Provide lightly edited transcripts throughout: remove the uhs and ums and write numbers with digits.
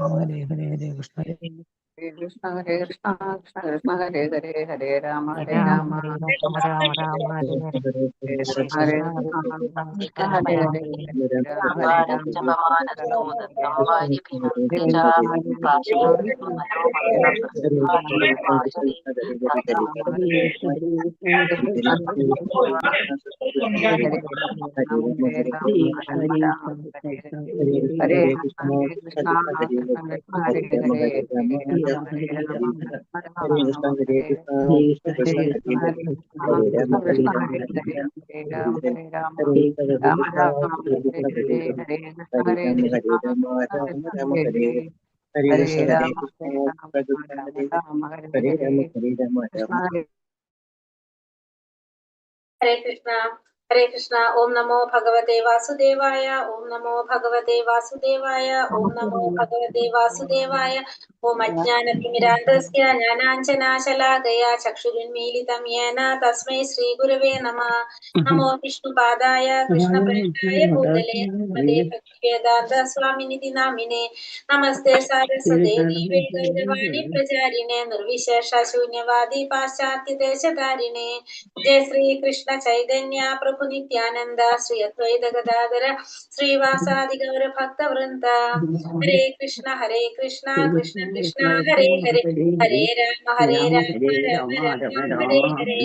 Hare Hare Hare Krishna Hare Krishna Hare Krishna Krishna Krishna Hare Hare Hare Rama Hare Rama Rama Hare Rama Rama Rama Hare Hare. Hare Hare Krishna Krishna Hare Krishna Hare Hare Hare Rama Hare Rama Hare Krishna Hare Krishna Krishna Krishna Hare Hare Hare Krishna Hare Krishna Krishna Krishna Hare Hare Hare Rama Hare Rama Rama Rama Hare Hare Krishna Hare Krishna Krishna Krishna Hare Hare Hare Rama Hare Rama Rama Rama Hare Hare Hare Krishna Hare Krishna Krishna Hare Hare Hare Rama Hare Rama Rama Rama Hare Hare Krishna Hare. Hare Krishna Hare Krishna. ഓം നമോ ഭഗവതേ വാസുദേവായ, ഓം നമോ ഭഗവതേ വാസുദേവായ, ഓം നമോ ഭഗവതേ വാസുദേവായ. ഓം അജ്ഞാനതിമിരാന്ധസ്യ ജ്ഞാനാഞ്ജനാശലാകയാ ചക്ഷുരുന്മീലിതം യേന തസ്മൈ ശ്രീഗുരവേ നമഃ. നമോ വിഷ്ണുപാദായ കൃഷ്ണപ്രേഷ്ഠായ ഭൂതലേ ശ്രീമതേ ഭക്തിവേദാന്ത സ്വാമിനിധി നാമിനെ. നമസ്തേ സാരസ്വതേ ദേവേ ഗൗരവാണി പ്രചാരിണേ നിർവിശേഷ ശൂന്യവാദി പാശ്ചാത്യ ദേശധാരിണേ. ജയ ശ്രീ കൃഷ്ണ ചൈതന്യ പ്രഭു നിത്യാനന്ദ ശ്രീ അദ്വൈത ഗദാധര ശ്രീവാസാദി ഗൗര ഭക്തവൃന്ദ. ഹരേ കൃഷ്ണ ഹരേ കൃഷ്ണ കൃഷ്ണ കൃഷ്ണ ഹരേ ഹരേ ഹരേ രാമ ഹരേ രാമ രാമ രാമ ഹരേ ഹരേ.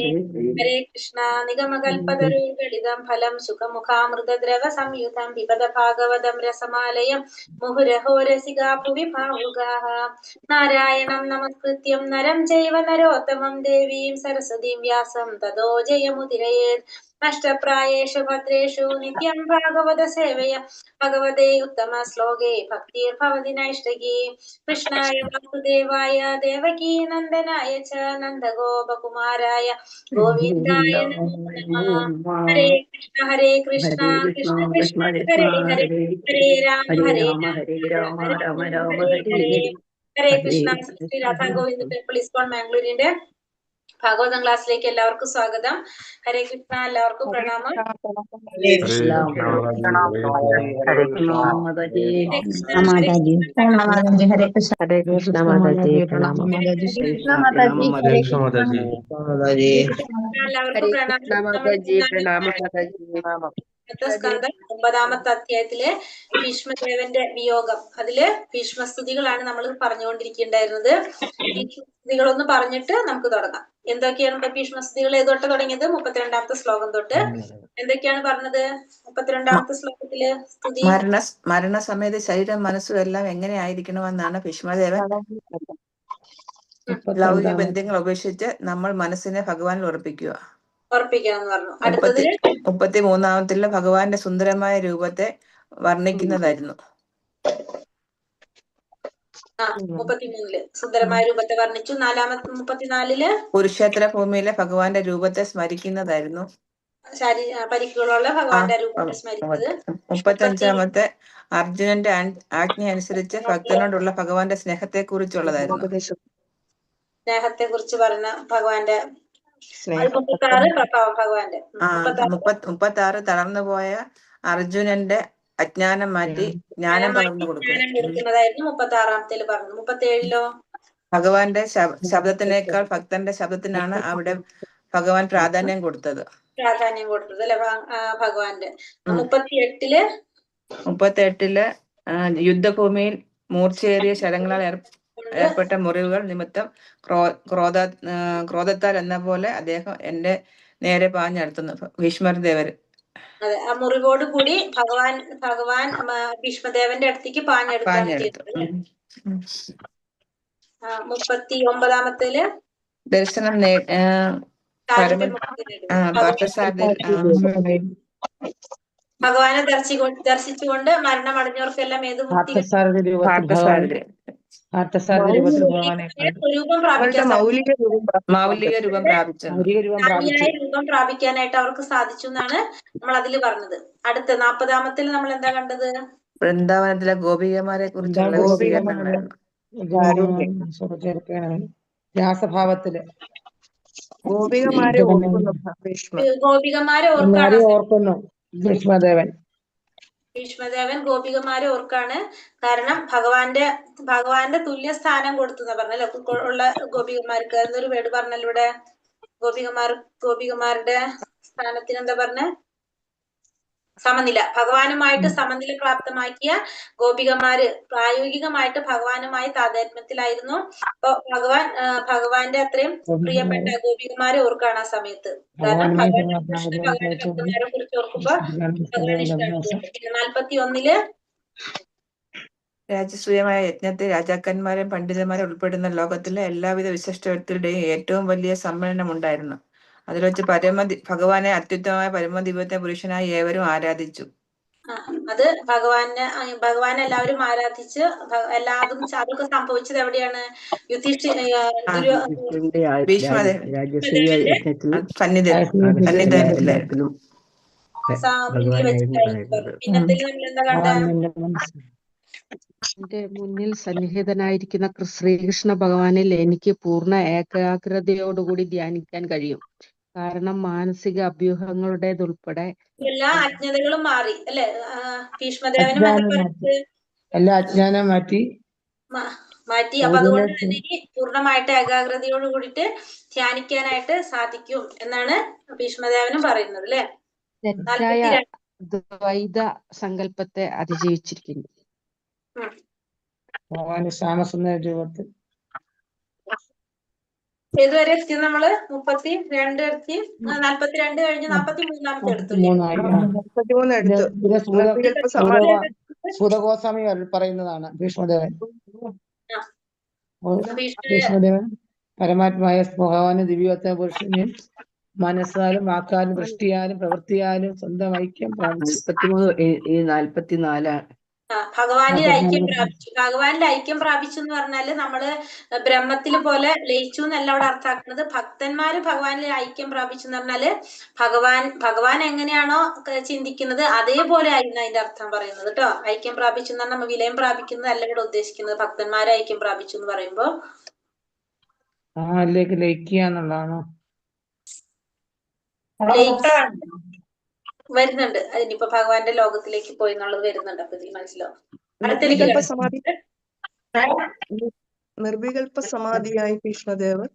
ഹരേ കൃഷ്ണ. നിഗമകൽപതരുർഗളിതം ഫലം സുഖമുഖാമൃതദ്രവ സംയുതം പിബത ഭാഗവതം രസമാലയം മുഹുരഹോ രസികാ ഭുവി ഭാവുകാഃ. നാരായണം നമസ്കൃത്യം നരം ചൈവ നരോത്തമം ദേവീം സരസ്വതീം വ്യാസം തതോ ജയമുദിരയേത്. നഷ്ടപ്രായേഷു ഭദ്രേഷു നിത്യം ഭാഗവത സേവയ ഭഗവതേ ഉത്തമ ശ്ലോകേ ഭക്തിർഭവതി നൈഷ്ടകീ. കൃഷ്ണായ വാസുദേവായ ദേവകീ നന്ദനായ ച നന്ദഗോപകുമാരായ ഗോവിന്ദായ നമോ നമഃ. ഹരേ കൃഷ്ണ ഹരേ കൃഷ്ണ കൃഷ്ണ കൃഷ്ണ ഹരേ ഹരേ ഹരേ രാമ ഹരേ രാമ രാമ രാമ ഹരേ ഹരേ. ഹരേ കൃഷ്ണ. ശ്രീ രാധാ ഗോവിന്ദ ടെമ്പിൾ ഇസ്കോൺ മാംഗ്ലൂരിന്റെ ഭാഗവതം ക്ലാസ്സിലേക്ക് എല്ലാവർക്കും സ്വാഗതം. ഹരേ കൃഷ്ണ. എല്ലാവർക്കും പ്രണാമം. ഹരേ കൃഷ്ണ ഹരേ കൃഷ്ണ മാതാജി. ഹരേ കൃഷ്ണ ഹരേ മാതാജി പ്രണാമം മാതാജി. ഹരേ കൃഷ്ണ. ഹരേ കൃഷ്ണ മാതാജി പ്രണാമം. മാതാജി. കൃഷ്ണ മാതാജി. ഹരേ കൃഷ്ണ മാതാജി. മാതാജി. എല്ലാവർക്കും ഹരേ പ്രണാമം. കൃഷ്ണ നമ്മൾ മാതാജി പ്രണാമം. മാതാജി പ്രണാമം. സ്കന്ധം 9-ാമത്തെ അധ്യായത്തിലെ ഭീഷ്മദേവന്റെ വിയോഗം, അതില് ഭീഷ്മസ്തുതികളാണ് നമ്മൾ പറഞ്ഞുകൊണ്ടിരിക്കുന്നുണ്ടായിരുന്നത്. ഭീഷ്മസ്തുതികളൊന്ന് പറഞ്ഞിട്ട് നമുക്ക് തുടങ്ങാം. എന്തൊക്കെയാണ് ഇപ്പൊ ഭീഷ്മസ്തുതികൾ? ഏത് തൊട്ട് തുടങ്ങിയത്? 32-ാമത്തെ ശ്ലോകം തൊട്ട്. എന്തൊക്കെയാണ് പറഞ്ഞത് 32-ാമത്തെ ശ്ലോകത്തില് സ്തുതി? മരണസമയത്ത് ശരീരം മനസ്സും എല്ലാം എങ്ങനെ ആയിരിക്കണമെന്നാണ് ഭീഷ്മദേവൻ ലൗകിക ബന്ധങ്ങൾ ഉപേക്ഷിച്ച് നമ്മൾ മനസ്സിനെ ഭഗവാനിൽ ഉറപ്പിക്കുക ഉറപ്പിക്കണം എന്ന് പറഞ്ഞു. അടുത്തതില് 33-ാമത്തില് ഭഗവാന്റെ സുന്ദരമായ രൂപത്തെ വർണ്ണിക്കുന്നതായിരുന്നു. 33-ല് സുന്ദരമായ രൂപത്തെ വർണ്ണിച്ചു. 4-ാമത്തെ 34-ല് കുരുക്ഷേത്ര ഭൂമിയിലെ ഭഗവാന്റെ രൂപത്തെ സ്മരിക്കുന്നതായിരുന്നു. പരിക്കുകളുള്ള ഭഗവാന്റെ രൂപത്തെ സ്മരിച്ചത്. 35-ാമത്തെ അർജുനന്റെ ആജ്ഞ അനുസരിച്ച് ഭക്തനോടുള്ള ഭഗവാന്റെ സ്നേഹത്തെ കുറിച്ചുള്ളതായിരുന്നു. സ്നേഹത്തെ കുറിച്ച് പറഞ്ഞ ഭഗവാന്റെ 36 ഭഗവാന്റെ 36 തളർന്നുപോയ അർജുനന്റെ അജ്ഞാനം മാറ്റി ജ്ഞാനം പകർന്നു കൊടുക്കുന്നതായിരുന്നു 36-ാമത്തേല് പറഞ്ഞു. 37-ലോ ഭഗവാന്റെ ശബ്ദത്തിനേക്കാൾ ഭക്തന്റെ ശബ്ദത്തിനാണ് അവിടെ ഭഗവാൻ പ്രാധാന്യം കൊടുത്തത്. പ്രാധാന്യം കൊടുത്തത് അല്ലെ ഭഗവാന്റെ. 38-ല് 38-ല് യുദ്ധഭൂമിയിൽ മൂർച്ചയേറിയ ശരങ്ങളാൽ ഏർപ്പെട്ട മുറിവുകൾ നിമിത്തം ക്രോധത്താൽ എന്ന പോലെ അദ്ദേഹം എന്റെ നേരെ പാഞ്ഞെടുത്തുന്നു. ഭീഷ്മർ ദേവർ. അതെ, ആ മുറിവോട് കൂടി ഭഗവാൻ ഭഗവാൻ ഭീഷ്മദേവന്റെ അടുത്തേക്ക് പാഞ്ഞെടുക്കുകയാണ് ചെയ്തത്. 39-ാമത്തേല് ദർശനം ഭഗവാനെ ദർശിച്ചുകൊണ്ട് മരണമടഞ്ഞവർക്കെല്ലാം ഏത് മുക്തി രൂപം പ്രാപിക്കാൻ മൗലിക രൂപം പ്രാപിച്ചു രൂപം പ്രാപിക്കാനായിട്ട് അവർക്ക് സാധിച്ചു എന്നാണ് നമ്മൾ അതിൽ പറഞ്ഞത്. അടുത്ത 40-ാമത്തിൽ നമ്മൾ എന്താ കണ്ടത്? വൃന്ദാവനത്തിലെ ഗോപികമാരെ കുറിച്ചുള്ള വിശദീകരണങ്ങളാണ്. രാസഭാവത്തില് ഗോപികമാരെ ഓർക്കുന്നു ഗോപികമാരെ ഓർക്കുന്നു ഭീഷ്മദേവൻ. ഭീഷ്മദേവൻ ഗോപികമാരെ ഓർക്കാണ്. കാരണം ഭഗവാന്റെ ഭഗവാന്റെ തുല്യ സ്ഥാനം കൊടുത്തു എന്നാ പറഞ്ഞല്ലേ ഉള്ള ഗോപികമാർക്ക്. എന്നൊരു വേർഡ് പറഞ്ഞല്ലോ ഇവിടെ. ഗോപികമാരുടെ സ്ഥാനത്തിന് എന്താ പറഞ്ഞ? സമനില. ഭഗവാനുമായിട്ട് സമനില പ്രാപ്തമാക്കിയ ഗോപികമാര് പ്രായോഗികമായിട്ട് ഭഗവാനുമായി താതാത്മ്യത്തിലായിരുന്നു. അപ്പൊ ഭഗവാന്റെ അത്രയും പ്രിയപ്പെട്ട ഗോപികമാരെ ഓർക്കാണ് ആ സമയത്ത്. കാരണം ഭഗവാൻ കൃഷ്ണ ഭഗവാന്റെ ഭക്തന്മാരെ കുറിച്ച് ഓർക്കുമ്പോ ഭഗവാൻ ഇഷ്ടമാണ്. പിന്നെ 41 രാജസൂയമായ യജ്ഞത്തെ രാജാക്കന്മാരും പണ്ഡിതന്മാരും ഉൾപ്പെടുന്ന ലോകത്തിലെ എല്ലാവിധ വിശിഷ്ട വ്യക്തികളുടെയും ഏറ്റവും വലിയ സമ്മേളനം ഉണ്ടായിരുന്നു. അതിൽ വെച്ച് ഭഗവാനെ അത്യുത്തമമായ പരമദിവ്യത്തെ പുരുഷനായി ഏവരും ആരാധിച്ചു. അത് ഭഗവാനെ എല്ലാവരും ആരാധിച്ച് എല്ലാതും അതൊക്കെ സംഭവിച്ചത് എവിടെയാണ്? സന്നിധാനത്തിലായിരുന്നു. എന്റെ മുന്നിൽ സന്നിഹിതനായിരിക്കുന്ന ശ്രീകൃഷ്ണ ഭഗവാനിൽ എനിക്ക് പൂർണ്ണ ഏകാഗ്രതയോടുകൂടി ധ്യാനിക്കാൻ കഴിയും. കാരണം മാനസിക അഭ്യൂഹങ്ങളുടേതുൾപ്പെടെ എല്ലാ അജ്ഞതകളും മാറി അല്ലെ? ഭീഷ്മദേവനും എല്ലാ അജ്ഞാനം മാറ്റി മാറ്റി. അപ്പൊ അതുകൊണ്ട് തന്നെ പൂർണ്ണമായിട്ട് ഏകാഗ്രതയോട് കൂടിയിട്ട് ധ്യാനിക്കാനായിട്ട് സാധിക്കും എന്നാണ് ഭീഷ്മദേവനും പറയുന്നത് അല്ലെ? തെറ്റായ ദ്വൈത സങ്കല്പത്തെ അതിജീവിച്ചിരിക്കുന്നു. രൂപത്തിൽ ഏതുവരെ എത്തി നമ്മള്? 32 എത്തി. 42 കഴിഞ്ഞ് 43 എടുത്തു. സൂതഗോസ്വാമി പറയുന്നതാണ് ഭീഷ്മദേവൻ. ഭീഷ്മദേവൻ പരമാത്മായ ഭഗവാന് ദിവ്യോത്തമ പുരുഷനെയും മനസ്സാലും വാക്കാലും ദൃഷ്ടിയാലും പ്രവൃത്തിയാലും സ്വന്തം ഐക്യം പ്രാപിച്ചു. 43 44. ഭഗവാനിൽ ഐക്യം പ്രാപിച്ചു. ഭഗവാനിൽ ഐക്യം പ്രാപിച്ചു എന്ന് പറഞ്ഞാല് നമ്മള് ബ്രഹ്മത്തില് പോലെ ലയിച്ചു എന്നല്ല അവിടെ അർത്ഥാക്കുന്നത്. ഭക്തന്മാര് ഭഗവാനിൽ ഐക്യം പ്രാപിച്ചു എന്ന് പറഞ്ഞാല് ഭഗവാൻ എങ്ങനെയാണോ ചിന്തിക്കുന്നത് അതേപോലെ ആയിരുന്നു അതിന്റെ അർത്ഥം പറയുന്നത് കേട്ടോ. ഐക്യം പ്രാപിച്ചു എന്ന് പറഞ്ഞാൽ വിലയം പ്രാപിക്കുന്നത് അല്ല ഇവിടെ ഉദ്ദേശിക്കുന്നത്. ഭക്തന്മാരെ ഐക്യം പ്രാപിച്ചു എന്ന് പറയുമ്പോ ലയിക്കുക എന്നുള്ളതാണോ വരുന്നുണ്ട്. അതിനിപ്പോ ഭഗവാന്റെ ലോകത്തിലേക്ക് പോയി എന്നുള്ളത് വരുന്നുണ്ട്. അപ്പൊ ഇതിൽ മനസ്സിലാവും. അടുത്തേക്ക് നിർവികൽപ്പ സമാധിയായി ഭീഷ്മദേവൻ.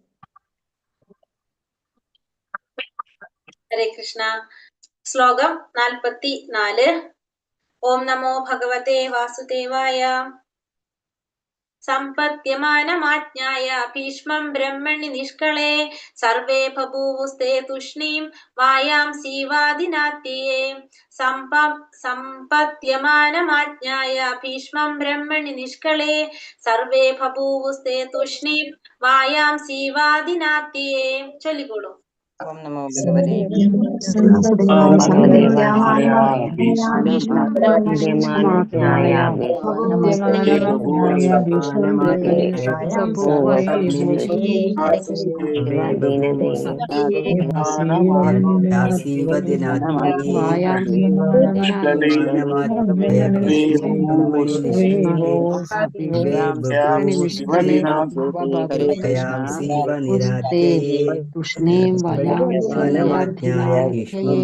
ഹരേ കൃഷ്ണ. ശ്ലോകം 44. ഓം നമോ ഭഗവതേ വാസുദേവായ. സമ്പദ്യമാനമാജ്ഞായ ഭീഷ്മം ബ്രഹ്മണി നിഷ്കളേ സർവേ ബഭൂവുസ്തേ തുഷ്ണീം വായാം സീവാദിനാത്യയേ. സമ്പദ്യമാനമാജ്ഞായ ഭീഷ്മം ബ്രഹ്മണി നിഷ്കളേ സർവേ ബഭൂവുസ്തേ തുഷ്ണീം വായാം സീവാദിനാത്യയേ. ചൊല്ലിക്കോളൂ. ഓം നമോ ഭഗവതേ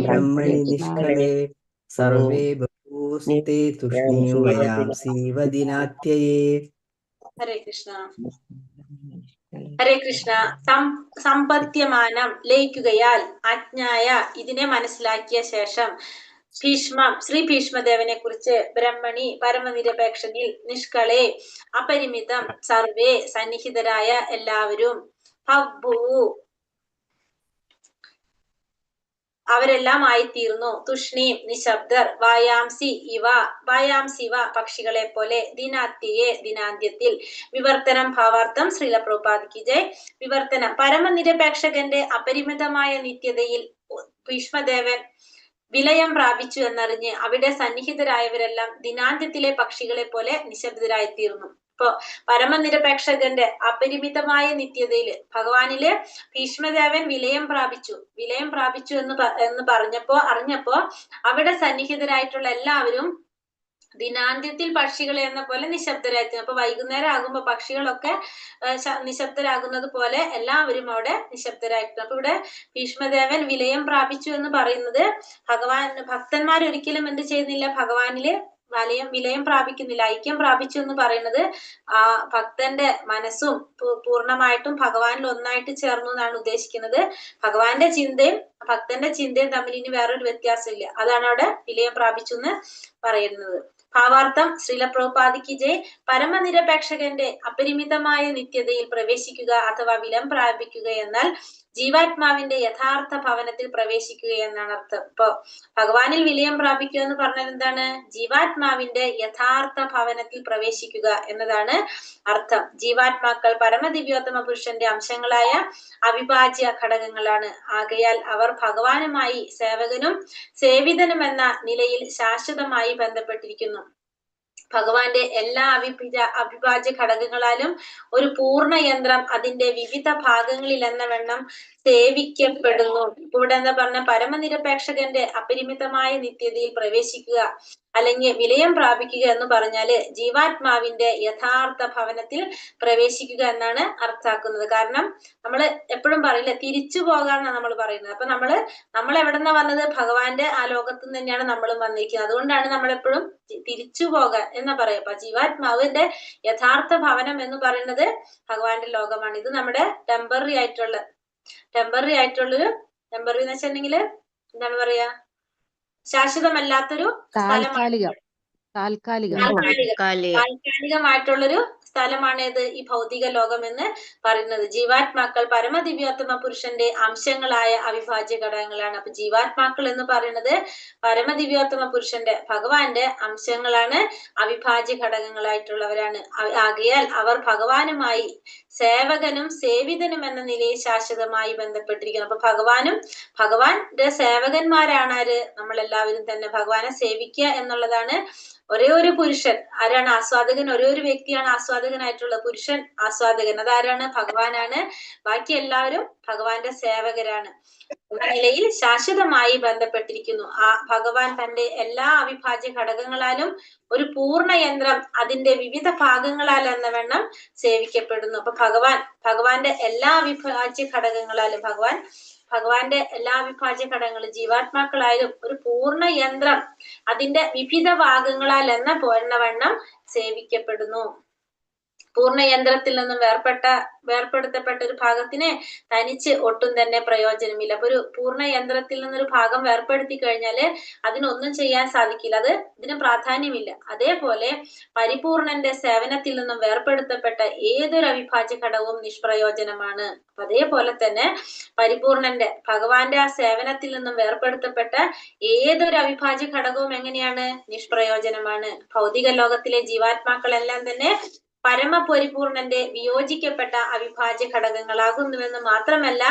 ബ്രഹ്മണി നിഷ്കളേ സർവേ ബഭൂസ്തേ തുഷ്ണീം വയാംസീവ ദിനാത്യയേ. ഹരേ കൃഷ്ണ. ഹരേ കൃഷ്ണ. സമ്പദ്യമാനം ലയിക്കുകയാൽ ആജ്ഞായ ഇതിനെ മനസ്സിലാക്കിയ ശേഷം ഭീഷ്മം ശ്രീ ഭീഷ്മദേവനെ കുറിച്ച് ബ്രഹ്മണി പരമനിരപേക്ഷനിൽ നിഷ്കളെ അപരിമിതം സർവേ സന്നിഹിതരായ എല്ലാവരും ഭൂ അവരെല്ലാം ആയിത്തീർന്നു. തുഷ്ണീം നിശബ്ദർ വായാംസി ഇവ വായാംസിവ പക്ഷികളെ പോലെ ദിനാത്യയെ ദിനാന്ത്യത്തിൽ. വിവർത്തനം ഭാവാർത്ഥം ശ്രീല പ്രഭുപാദ് ജയ്. വിവർത്തനം: പരമനിരപേക്ഷകന്റെ അപരിമിതമായ നിത്യതയിൽ ഭീഷ്മദേവൻ വിലയം പ്രാപിച്ചു എന്നറിഞ്ഞ് അവിടെ സന്നിഹിതരായവരെല്ലാം ദിനാന്ത്യത്തിലെ പക്ഷികളെ പോലെ നിശബ്ദരായിത്തീർന്നു. ഇപ്പൊ പരമനിരപേക്ഷകന്റെ അപരിമിതമായ നിത്യതയില് ഭഗവാനില് ഭീഷ്മദേവൻ വിലയം പ്രാപിച്ചു എന്ന് പറഞ്ഞപ്പോ അറിഞ്ഞപ്പോ അവിടെ സന്നിഹിതരായിട്ടുള്ള എല്ലാവരും ദിനാന്ത്യത്തിൽ പക്ഷികളെ എന്ന പോലെ നിശബ്ദരായിരുന്നു. അപ്പൊ വൈകുന്നേരം ആകുമ്പോ പക്ഷികളൊക്കെ നിശബ്ദരാകുന്നത് പോലെ എല്ലാവരും അവിടെ നിശബ്ദരായിരുന്നു. അപ്പൊ ഇവിടെ ഭീഷ്മദേവൻ വിലയം പ്രാപിച്ചു എന്ന് പറയുന്നത് ഭഗവാൻ ഭക്തന്മാർ ഒരിക്കലും എന്ത് ചെയ്യുന്നില്ല, ഭഗവാനില് വിലയം പ്രാപിക്കുന്നില്ല. ഐക്യം പ്രാപിച്ചു എന്ന് പറയുന്നത് ആ ഭക്തന്റെ മനസ്സും പൂർണ്ണമായിട്ടും ഭഗവാനിൽ ഒന്നായിട്ട് ചേർന്നു എന്നാണ് ഉദ്ദേശിക്കുന്നത്. ഭഗവാന്റെ ചിന്തയും ഭക്തന്റെ ചിന്തയും തമ്മിൽ ഇനി വേറൊരു വ്യത്യാസമില്ല. അതാണ് അവിടെ വിലയം പ്രാപിച്ചു എന്ന് പറയുന്നത്. ഭാവാർത്ഥം ശ്രീല പ്രഭുപാദിക്ക് ജയ്. പരമനിരപേക്ഷകന്റെ അപരിമിതമായ നിത്യതയിൽ പ്രവേശിക്കുക അഥവാ വിലം പ്രാപിക്കുക എന്നാൽ ജീവാത്മാവിന്റെ യഥാർത്ഥ ഭവനത്തിൽ പ്രവേശിക്കുക എന്നാണ് അർത്ഥം. ഇപ്പൊ ഭഗവാനിൽ വിലയം പ്രാപിക്കുക എന്ന് പറഞ്ഞാൽ എന്താണ്? ജീവാത്മാവിന്റെ യഥാർത്ഥ ഭവനത്തിൽ പ്രവേശിക്കുക എന്നതാണ് അർത്ഥം. ജീവാത്മാക്കൾ പരമദിവ്യോത്തമ പുരുഷന്റെ അംശങ്ങളായ അവിഭാജ്യ ഘടകങ്ങളാണ്. ആകയാൽ അവർ ഭഗവാനുമായി സേവകനും സേവിതനും എന്ന നിലയിൽ ശാശ്വതമായി ബന്ധപ്പെട്ടിരിക്കുന്നു. ഭഗവാന്റെ എല്ലാ അവിഭാജ്യ ഘടകങ്ങളാലും ഒരു പൂർണ്ണ യന്ത്രം അതിന്റെ വിവിധ ഭാഗങ്ങളിൽ എന്ന വണ്ണം സേവിക്കപ്പെടുന്നു. ഇവിടെ എന്താ പറഞ്ഞ, പരമനിരപേക്ഷകന്റെ അപരിമിതമായ നിത്യതയിൽ പ്രവേശിക്കുക അല്ലെങ്കിൽ വിലയം പ്രാപിക്കുക എന്ന് പറഞ്ഞാല് ജീവാത്മാവിന്റെ യഥാർത്ഥ ഭവനത്തിൽ പ്രവേശിക്കുക എന്നാണ് അർത്ഥാക്കുന്നത്. കാരണം നമ്മള് എപ്പോഴും പറയില്ല, തിരിച്ചു പോകാന്നാണ് നമ്മൾ പറയുന്നത്. അപ്പൊ നമ്മൾ എവിടെന്നാ വന്നത്? ഭഗവാന്റെ ആ ലോകത്ത് നിന്ന് തന്നെയാണ് നമ്മളും വന്നിരിക്കുന്നത്. അതുകൊണ്ടാണ് നമ്മളെപ്പോഴും തിരിച്ചു പോകാൻ എന്നാ പറയാ. അപ്പൊ ജീവാത്മാവിന്റെ യഥാർത്ഥ ഭവനം എന്ന് പറയുന്നത് ഭഗവാന്റെ ലോകമാണ്. ഇത് നമ്മുടെ ടെമ്പററി ആയിട്ടുള്ളൊരു ടെമ്പററി എന്ന് വെച്ചിട്ടുണ്ടെങ്കിൽ എന്താണ് പറയാ, ശാശ്വതമല്ലാത്തൊരു സ്ഥലമാണ്. താൽക്കാലികമായിട്ടുള്ളൊരു സ്ഥലമാണ് ഇത് ഈ ഭൗതിക ലോകം എന്ന് പറയുന്നത്. ജീവാത്മാക്കൾ പരമദിവ്യോത്തമ പുരുഷന്റെ അംശങ്ങളായ അവിഭാജ്യ ഘടകങ്ങളാണ്. അപ്പൊ ജീവാത്മാക്കൾ എന്ന് പറയുന്നത് പരമദിവ്യോത്തമ പുരുഷന്റെ ഭഗവാന്റെ അംശങ്ങളാണ്, അവിഭാജ്യ ഘടകങ്ങളായിട്ടുള്ളവരാണ്. ആകയാൽ അവർ ഭഗവാനുമായി സേവകനും സേവിതനും എന്ന നിലയിൽ ശാശ്വതമായി ബന്ധപ്പെട്ടിരിക്കുന്നു. അപ്പൊ ഭഗവാനും ഭഗവാന്റെ സേവകന്മാരാണ് ആര്? നമ്മളെല്ലാവരും തന്നെ ഭഗവാനെ സേവിക്കുക എന്നുള്ളതാണ്. ഒരേ ഒരു പുരുഷൻ ആരാണ് ആസ്വാദകൻ? ഒരേ ഒരു വ്യക്തിയാണ് ആസ്വാദകനായിട്ടുള്ള പുരുഷൻ ആസ്വാദകൻ. അതാരാണ്? ഭഗവാനാണ്. ബാക്കി എല്ലാവരും ഭഗവാന്റെ സേവകരാണ് എന്ന നിലയിൽ ശാശ്വതമായി ബന്ധപ്പെട്ടിരിക്കുന്നു. ആ ഭഗവാൻ തന്റെ എല്ലാ അവിഭാജ്യ ഘടകങ്ങളാലും ഒരു പൂർണ്ണ യന്ത്രം അതിന്റെ വിവിധ ഭാഗങ്ങളാൽ എന്ന വണ്ണം സേവിക്കപ്പെടുന്നു. അപ്പൊ ഭഗവാന്റെ എല്ലാ അവിഭാജ്യ ഘടകങ്ങളാലും ഭഗവാന്റെ എല്ലാ അവിഭാജ്യ ഘടകങ്ങളും ജീവാത്മാക്കളായാലും ഒരു പൂർണ്ണ യന്ത്രം അതിന്റെ വിവിധ ഭാഗങ്ങളാൽ എന്ന വണ്ണം സേവിക്കപ്പെടുന്നു. പൂർണ്ണ യന്ത്രത്തിൽ നിന്നും വേർപെടുത്തപ്പെട്ട ഒരു ഭാഗത്തിന് തനിച്ച് ഒട്ടും തന്നെ പ്രയോജനമില്ല. അപ്പൊ ഒരു പൂർണ്ണ യന്ത്രത്തിൽ നിന്നൊരു ഭാഗം വേർപെടുത്തി കഴിഞ്ഞാല് അതിനൊന്നും ചെയ്യാൻ സാധിക്കില്ല, അത് ഇതിന് പ്രാധാന്യമില്ല. അതേപോലെ പരിപൂർണന്റെ സേവനത്തിൽ നിന്നും വേർപെടുത്തപ്പെട്ട ഏതൊരു അവിഭാജ്യ ഘടകവും നിഷ്പ്രയോജനമാണ്. അപ്പൊ അതേപോലെ തന്നെ പരിപൂർണന്റെ ഭഗവാന്റെ ആ സേവനത്തിൽ നിന്നും വേർപെടുത്തപ്പെട്ട ഏതൊരു അവിഭാജ്യ ഘടകവും എങ്ങനെയാണ്? നിഷ്പ്രയോജനമാണ്. ഭൗതിക ലോകത്തിലെ ജീവാത്മാക്കളെല്ലാം തന്നെ പരമപരിപൂർണന്റെ വിയോജിക്കപ്പെട്ട അവിഭാജ്യ ഘടകങ്ങളാകുന്നുവെന്ന് മാത്രമല്ല,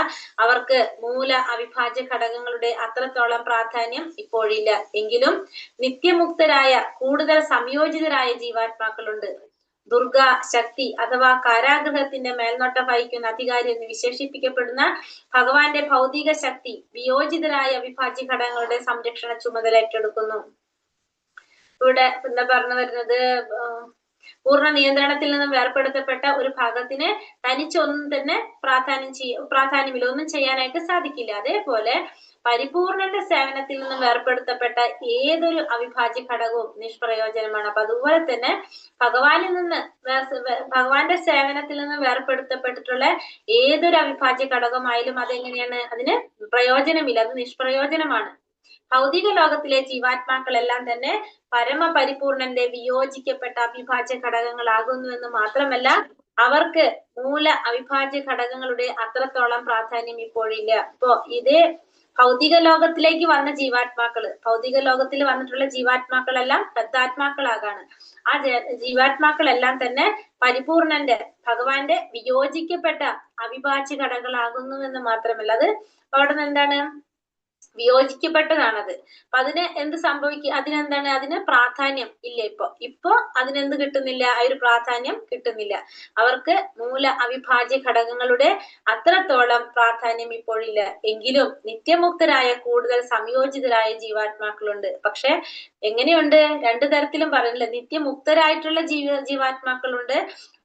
അവർക്ക് മൂല അവിഭാജ്യ ഘടകങ്ങളുടെ അത്രത്തോളം പ്രാധാന്യം ഇപ്പോഴില്ല. എങ്കിലും നിത്യമുക്തരായ കൂടുതൽ സംയോജിതരായ ജീവാത്മാക്കളുണ്ട്. ദുർഗ ശക്തി അഥവാ കാരാഗൃഹത്തിന്റെ മേൽനോട്ടം വഹിക്കുന്ന അധികാരി എന്ന് വിശേഷിപ്പിക്കപ്പെടുന്ന ഭഗവാന്റെ ഭൗതിക ശക്തി വിയോജിതരായ അവിഭാജ്യ ഘടകങ്ങളുടെ സംരക്ഷണ ചുമതല ഏറ്റെടുക്കുന്നു. ഇവിടെ എന്താ പറഞ്ഞു വരുന്നത്? പൂർണ്ണ നിയന്ത്രണത്തിൽ നിന്നും വേർപെടുത്തപ്പെട്ട ഒരു ഭാഗത്തിന് തനിച്ചൊന്നും തന്നെ പ്രാധാന്യമില്ല, ഒന്നും ചെയ്യാനായിട്ട് സാധിക്കില്ല. അതേപോലെ പരിപൂർണന്റെ സേവനത്തിൽ നിന്നും വേർപെടുത്തപ്പെട്ട ഏതൊരു അവിഭാജ്യ ഘടകവും നിഷ്പ്രയോജനമാണ്. അപ്പൊ അതുപോലെ തന്നെ ഭഗവാന്റെ സേവനത്തിൽ നിന്ന് വേർപെടുത്തപ്പെട്ടിട്ടുള്ള ഏതൊരു അവിഭാജ്യ ഘടകമായാലും അതെങ്ങനെയാണ്? അതിന് പ്രയോജനമില്ല, അത് നിഷ്പ്രയോജനമാണ്. ഭൗതിക ലോകത്തിലെ ജീവാത്മാക്കളെല്ലാം തന്നെ പരമപരിപൂർണന്റെ വിയോജിക്കപ്പെട്ട അവിഭാജ്യ ഘടകങ്ങളാകുന്നു എന്ന് മാത്രമല്ല, അവർക്ക് മൂല അവിഭാജ്യ ഘടകങ്ങളുടെ അത്രത്തോളം പ്രാധാന്യം ഇപ്പോഴില്ല. ഇപ്പോ ഇതേ ഭൗതിക ലോകത്തിലേക്ക് വന്ന ജീവാത്മാക്കള്, ഭൗതിക ലോകത്തിൽ വന്നിട്ടുള്ള ജീവാത്മാക്കളെല്ലാം ബദ്ധാത്മാക്കളാകാണ്. ആ ജീവാത്മാക്കളെല്ലാം തന്നെ പരിപൂർണന്റെ ഭഗവാന്റെ വിയോജിക്കപ്പെട്ട അവിഭാജ്യ ഘടകങ്ങളാകുന്നു എന്ന് മാത്രമല്ല, അത് അവിടെ നിന്ന് എന്താണ്? വിയോജിക്കപ്പെട്ടതാണത്. അപ്പൊ അതിന് എന്ത് സംഭവിക്കും? അതിനെന്താണ്? അതിന് പ്രാധാന്യം ഇല്ല. ഇപ്പൊ ഇപ്പൊ അതിനെന്ത് കിട്ടുന്നില്ല? ആ ഒരു പ്രാധാന്യം കിട്ടുന്നില്ല. അവർക്ക് മൂല അവിഭാജ്യ ഘടകങ്ങളുടെ അത്രത്തോളം പ്രാധാന്യം ഇപ്പോഴില്ല. എങ്കിലും നിത്യമുക്തരായ കൂടുതൽ സംയോജിതരായ ജീവാത്മാക്കളുണ്ട്. പക്ഷെ എങ്ങനെയുണ്ട്? രണ്ടു തരത്തിലും പറയുന്നില്ല. നിത്യമുക്തരായിട്ടുള്ള ജീവാത്മാക്കളുണ്ട്,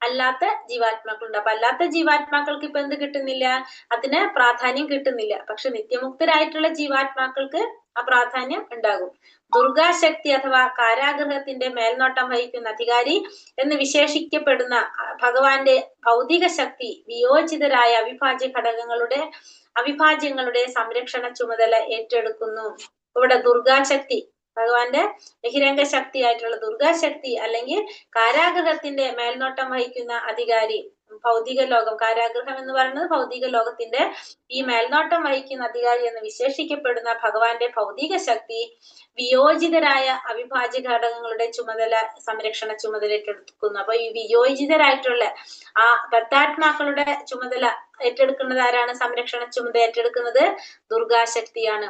അല്ലാത്ത ജീവാത്മാക്കളുണ്ട്. അപ്പൊ അല്ലാത്ത ജീവാത്മാക്കൾക്ക് ഇപ്പൊ എന്ത് കിട്ടുന്നില്ല? അതിന് പ്രാധാന്യം കിട്ടുന്നില്ല. പക്ഷെ നിത്യമുക്തരായിട്ടുള്ള ജീവാത്മാക്കൾക്ക് ആ പ്രാധാന്യം ഉണ്ടാകും. ദുർഗാശക്തി അഥവാ കാരാഗൃഹത്തിന്റെ മേൽനോട്ടം വഹിക്കുന്ന അധികാരി എന്ന് വിശേഷിക്കപ്പെടുന്ന ഭഗവാന്റെ ഭൗതിക ശക്തി വിയോജിതരായ അവിഭാജ്യ ഘടകങ്ങളുടെ അവിഭാജ്യങ്ങളുടെ സംരക്ഷണ ചുമതല ഏറ്റെടുക്കുന്നു. ഇവിടെ ദുർഗാശക്തി, ഭഗവാന്റെ ബഹിരംഗ ശക്തിയായിട്ടുള്ള ദുർഗാശക്തി അല്ലെങ്കിൽ കാരാഗൃഹത്തിന്റെ മേൽനോട്ടം വഹിക്കുന്ന അധികാരി, ഭൗതിക ലോകം, കാരാഗൃഹം എന്ന് പറയുന്നത് ഭൗതിക ലോകത്തിന്റെ ഈ മേൽനോട്ടം വഹിക്കുന്ന അധികാരി എന്ന് വിശേഷിക്കപ്പെടുന്ന ഭഗവാന്റെ ഭൗതിക ശക്തി വിയോജിതരായ അവിഭാജ്യ ഘടകങ്ങളുടെ ചുമതല, സംരക്ഷണ ചുമതല ഏറ്റെടുക്കുന്നു. അപ്പൊ ഈ വിയോജിതരായിട്ടുള്ള ആ ബദ്ധാത്മാക്കളുടെ ചുമതല ഏറ്റെടുക്കുന്നത് ആരാണ്? സംരക്ഷണ ചുമതല ഏറ്റെടുക്കുന്നത് ദുർഗാശക്തിയാണ്.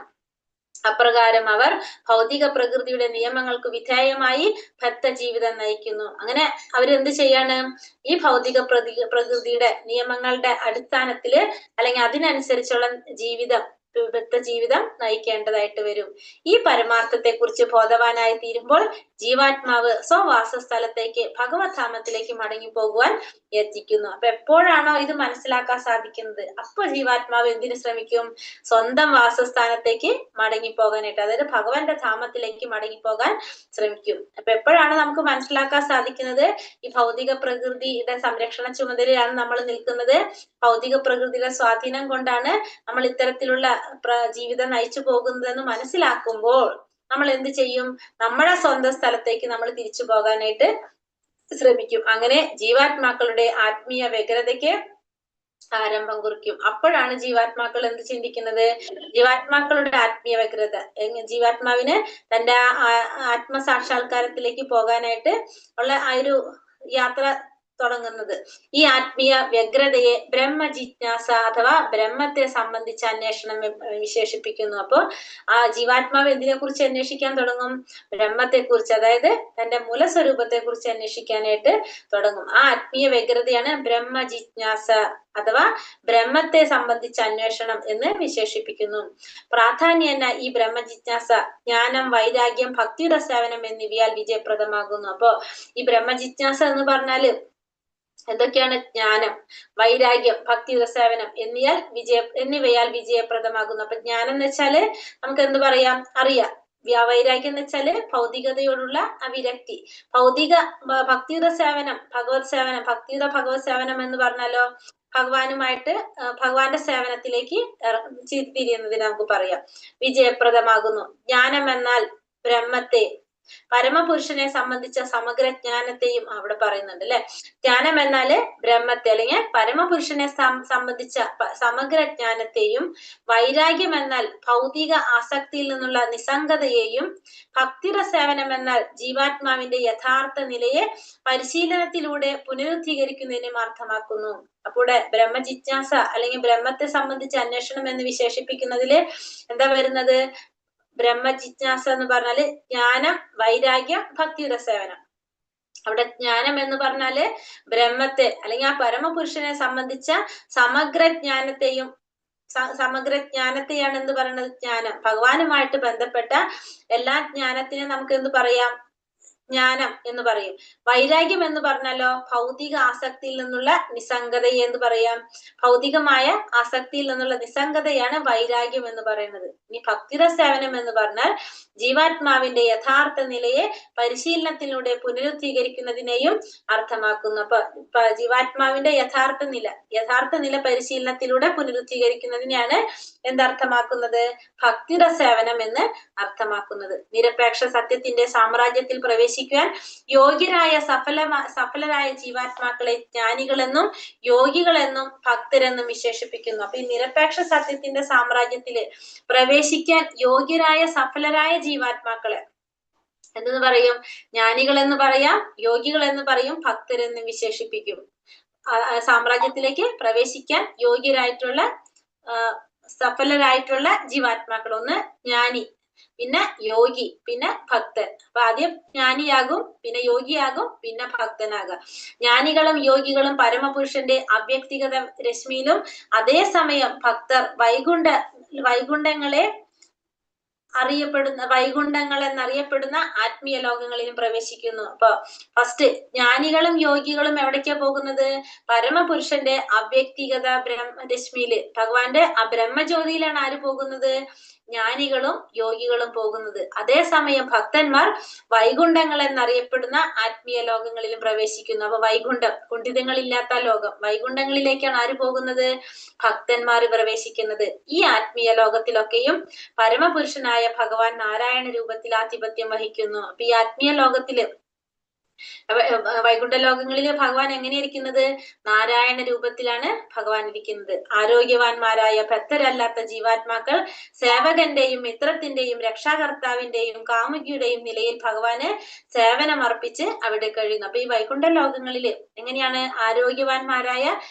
അപ്രകാരം അവർ ഭൗതിക പ്രകൃതിയുടെ നിയമങ്ങൾക്ക് വിധേയമായി ഭക്ത ജീവിതം നയിക്കുന്നു. അങ്ങനെ അവരെന്ത് ചെയ്യാണ്? ഈ ഭൗതിക പ്രകൃതിയുടെ നിയമങ്ങളുടെ അടിസ്ഥാനത്തില് അല്ലെങ്കിൽ അതിനനുസരിച്ചുള്ള ജീവിതം, ഭക്ത ജീവിതം നയിക്കേണ്ടതായിട്ട് വരും. ഈ പരമാർത്ഥത്തെ കുറിച്ച് ബോധവാനായി തീരുമ്പോൾ ജീവാത്മാവ് സ്വവാസസ്ഥലത്തേക്ക്, ഭഗവത്ധാമത്തിലേക്ക് മടങ്ങി പോകുവാൻ യത്നിക്കുന്നു. അപ്പൊ എപ്പോഴാണോ ഇത് മനസ്സിലാക്കാൻ സാധിക്കുന്നത്, അപ്പൊ ജീവാത്മാവ് എന്തിനു ശ്രമിക്കും? സ്വന്തം വാസസ്ഥാനത്തേക്ക് മടങ്ങിപ്പോകാനായിട്ട്, അതായത് ഭഗവാന്റെ ധാമത്തിലേക്ക് മടങ്ങിപ്പോകാൻ ശ്രമിക്കും. അപ്പൊ എപ്പോഴാണ് നമുക്ക് മനസ്സിലാക്കാൻ സാധിക്കുന്നത്? ഈ ഭൗതിക പ്രകൃതിയുടെ സംരക്ഷണ ചുമതലയാണ് നമ്മൾ നിൽക്കുന്നത്. ഭൗതിക പ്രകൃതിയുടെ സ്വാധീനം കൊണ്ടാണ് നമ്മൾ ഇത്തരത്തിലുള്ള ജീവിതം നയിച്ചു പോകുന്നതെന്ന് മനസ്സിലാക്കുമ്പോൾ നമ്മൾ എന്ത് ചെയ്യും? നമ്മുടെ സ്വന്തം സ്ഥലത്തേക്ക് നമ്മൾ തിരിച്ചു പോകാനായിട്ട് ശ്രമിക്കും. അങ്ങനെ ജീവാത്മാക്കളുടെ ആത്മീയ വ്യഗ്രതയ്ക്ക് ആരംഭം കുറിക്കും. അപ്പോഴാണ് ജീവാത്മാക്കൾ എന്ത് ചിന്തിക്കുന്നത്? ജീവാത്മാക്കളുടെ ആത്മീയ വ്യഗ്രത, ജീവാത്മാവിന് തന്റെ ആത്മസാക്ഷാത്കാരത്തിലേക്ക് പോകാനായിട്ട് ഉള്ള ആ ഒരു യാത്ര തുടങ്ങുന്നത്. ഈ ആത്മീയ വ്യഗ്രതയെ ബ്രഹ്മ ജിജ്ഞാസ അഥവാ ബ്രഹ്മത്തെ സംബന്ധിച്ച അന്വേഷണം വിശേഷിപ്പിക്കുന്നു. അപ്പോ ആ ജീവാത്മാവ് എന്തിനെ കുറിച്ച് അന്വേഷിക്കാൻ തുടങ്ങും? ബ്രഹ്മത്തെ കുറിച്ച്, അതായത് തന്റെ മൂലസ്വരൂപത്തെ കുറിച്ച് അന്വേഷിക്കാനായിട്ട് തുടങ്ങും. ആ ആത്മീയ വ്യഗ്രതയാണ് ബ്രഹ്മ ജിജ്ഞാസ അഥവാ ബ്രഹ്മത്തെ സംബന്ധിച്ച അന്വേഷണം എന്ന് വിശേഷിപ്പിക്കുന്നു. പ്രാധാന്യേന ഈ ബ്രഹ്മ ജിജ്ഞാസ ജ്ഞാനം, വൈരാഗ്യം, ഭക്തിയുടെ സേവനം എന്നിവയാൽ വിജയപ്രദമാകുന്നു. അപ്പോ ഈ ബ്രഹ്മ ജിജ്ഞാസ എന്ന് പറഞ്ഞാല് എന്തൊക്കെയാണ്? ജ്ഞാനം, വൈരാഗ്യം, ഭക്തിയുടെ സേവനം എന്നിവയാൽ വിജയപ്രദമാകുന്നു. അപ്പൊ ജ്ഞാനം എന്ന് വെച്ചാല് നമുക്ക് എന്ത് പറയാം? അറിയാം. വൈരാഗ്യം എന്ന് വെച്ചാല് ഭൗതികതയോടുള്ള അവിരക്തി. ഭൗതിക ഭക്തിയുടെ സേവനം, ഭഗവത് സേവനം, ഭക്തിയുടെ ഭഗവത് സേവനം എന്ന് പറഞ്ഞാലോ ഭഗവാനുമായിട്ട് ഭഗവാന്റെ സേവനത്തിലേക്ക് തിരിയുന്നതിന് നമുക്ക് പറയാം വിജയപ്രദമാകുന്നു. ജ്ഞാനം എന്നാൽ ബ്രഹ്മത്തെ, പരമപുരുഷനെ സംബന്ധിച്ച സമഗ്ര ജ്ഞാനത്തെയും അവിടെ പറയുന്നുണ്ട് അല്ലെ. ജ്ഞാനം എന്നാല് ബ്രഹ്മത്തെ അല്ലെങ്കിൽ പരമപുരുഷനെ സംബന്ധിച്ച സമഗ്ര ജ്ഞാനത്തെയും, വൈരാഗ്യം എന്നാൽ ഭൗതിക ആസക്തിയിൽ നിന്നുള്ള നിസ്സംഗതയെയും, ഭക്തിയുടെ സേവനം എന്നാൽ ജീവാത്മാവിന്റെ യഥാർത്ഥ നിലയെ പരിശീലനത്തിലൂടെ പുനരുദ്ധീകരിക്കുന്നതിനും അർത്ഥമാക്കുന്നു. അപ്പോൾ ബ്രഹ്മജിജ്ഞാസ അല്ലെങ്കിൽ ബ്രഹ്മത്തെ സംബന്ധിച്ച അന്വേഷണം എന്ന് വിശേഷിപ്പിക്കുന്നതില് എന്താ വരുന്നത്? ബ്രഹ്മജിജ്ഞാസ എന്ന് പറഞ്ഞാല് ജ്ഞാനം, വൈരാഗ്യം, ഭക്തിയുടെ സേവനം. അവിടെ ജ്ഞാനം എന്ന് പറഞ്ഞാല് ബ്രഹ്മത്തെ അല്ലെങ്കിൽ ആ പരമപുരുഷനെ സംബന്ധിച്ച സമഗ്ര ജ്ഞാനത്തെയും, സമഗ്ര ജ്ഞാനത്തെയാണ് എന്ത് പറയുന്നത്? ജ്ഞാനം. ഭഗവാനുമായിട്ട് ബന്ധപ്പെട്ട എല്ലാ ജ്ഞാനത്തിനെയും നമുക്ക് എന്ത് പറയാം? ജ്ഞാനം എന്ന് പറയും. വൈരാഗ്യം എന്ന് പറഞ്ഞാലോ ഭൗതിക ആസക്തിയിൽ നിന്നുള്ള നിസ്സംഗതയെ എന്ന് പറയാം. ഭൗതികമായ ആസക്തിയിൽ നിന്നുള്ള നിസ്സംഗതയാണ് വൈരാഗ്യം എന്ന് പറയുന്നത്. ഇനി ഭക്തിയുടെ സേവനം എന്ന് പറഞ്ഞാൽ ജീവാത്മാവിന്റെ യഥാർത്ഥ നിലയെ പരിശീലനത്തിലൂടെ പുനരുദ്ധീകരിക്കുന്നതിനെയും അർത്ഥമാക്കുന്നു. അപ്പൊ ജീവാത്മാവിന്റെ യഥാർത്ഥ നില പരിശീലനത്തിലൂടെ പുനരുദ്ധീകരിക്കുന്നതിനെയാണ് എന്തർത്ഥമാക്കുന്നത്? ഭക്തിയുടെ സേവനം എന്ന് അർത്ഥമാക്കുന്നത്. നിരപേക്ഷ സത്യത്തിന്റെ സാമ്രാജ്യത്തിൽ പ്രവേശിക്കുവാൻ യോഗ്യരായ സഫലരായ ജീവാത്മാക്കളെ ജ്ഞാനികളെന്നും യോഗികളെന്നും ഭക്തരെന്നും വിശേഷിപ്പിക്കുന്നു. അപ്പൊ ഈ നിരപേക്ഷ സത്യത്തിന്റെ സാമ്രാജ്യത്തില് പ്രവേശിക്കാൻ യോഗ്യരായ സഫലരായ ജീവാത്മാക്കളെ എന്തെന്ന് പറയും? ജ്ഞാനികളെന്ന് പറയാം, യോഗികളെന്ന് പറയും, ഭക്തരെന്നും വിശേഷിപ്പിക്കും. സാമ്രാജ്യത്തിലേക്ക് പ്രവേശിക്കാൻ യോഗ്യരായിട്ടുള്ള സഫലരായിട്ടുള്ള ജീവാത്മാക്കൾ. ഒന്ന് ജ്ഞാനി, പിന്നെ യോഗി, പിന്നെ ഭക്തൻ. അപ്പൊ ആദ്യം ജ്ഞാനിയാകും, പിന്നെ യോഗിയാകും, പിന്നെ ഭക്തനാകാം. ജ്ഞാനികളും യോഗികളും പരമപുരുഷന്റെ അവ്യക്തിഗത രശ്മിയിലും അതേസമയം ഭക്തർ വൈകുണ്ഠങ്ങളെ അറിയപ്പെടുന്ന വൈകുണ്ഠങ്ങൾ എന്നറിയപ്പെടുന്ന ആത്മീയ ലോകങ്ങളിലും പ്രവേശിക്കുന്നു. അപ്പൊ ഫസ്റ്റ് ജ്ഞാനികളും യോഗികളും എവിടേക്കാ പോകുന്നത്? പരമപുരുഷന്റെ അവ്യക്തിഗത ബ്രഹ്മരശ്മിയില്, ഭഗവാന്റെ ആ ബ്രഹ്മജ്യോതിയിലാണ് ആര് പോകുന്നത്? ജ്ഞാനികളും യോഗികളും പോകുന്നത്. അതേസമയം ഭക്തന്മാർ വൈകുണ്ഠങ്ങൾ എന്നറിയപ്പെടുന്ന ആത്മീയ ലോകങ്ങളിലും പ്രവേശിക്കുന്നു. അപ്പൊ വൈകുണ്ഠം, കുണ്ഠിതങ്ങളില്ലാത്ത ലോകം, വൈകുണ്ഠങ്ങളിലേക്കാണ് ആര് പോകുന്നത്? ഭക്തന്മാർ പ്രവേശിക്കുന്നത്. ഈ ആത്മീയ ലോകത്തിലൊക്കെയും പരമപുരുഷനായ ഭഗവാൻ നാരായണ രൂപത്തിൽ ആധിപത്യം വഹിക്കുന്നു. അപ്പൊ ഈ ആത്മീയ ലോകത്തില്, വൈകുണ്ഠ ലോകങ്ങളില് ഭഗവാൻ എങ്ങനെയിരിക്കുന്നത്? നാരായണ രൂപത്തിലാണ് ഭഗവാൻ ഇരിക്കുന്നത്. ആരോഗ്യവാന്മാരായ ഭക്തരല്ലാത്ത ജീവാത്മാക്കൾ സേവകന്റെയും മിത്രത്തിന്റെയും രക്ഷാകർത്താവിന്റെയും കാമുകിയുടെയും നിലയിൽ ഭഗവാന് സേവനമർപ്പിച്ച് അവിടെ കഴിയുന്നു. അപ്പൊ ഈ വൈകുണ്ഠ ലോകങ്ങളില് എങ്ങനെയാണ് ആരോഗ്യവാന്മാരായ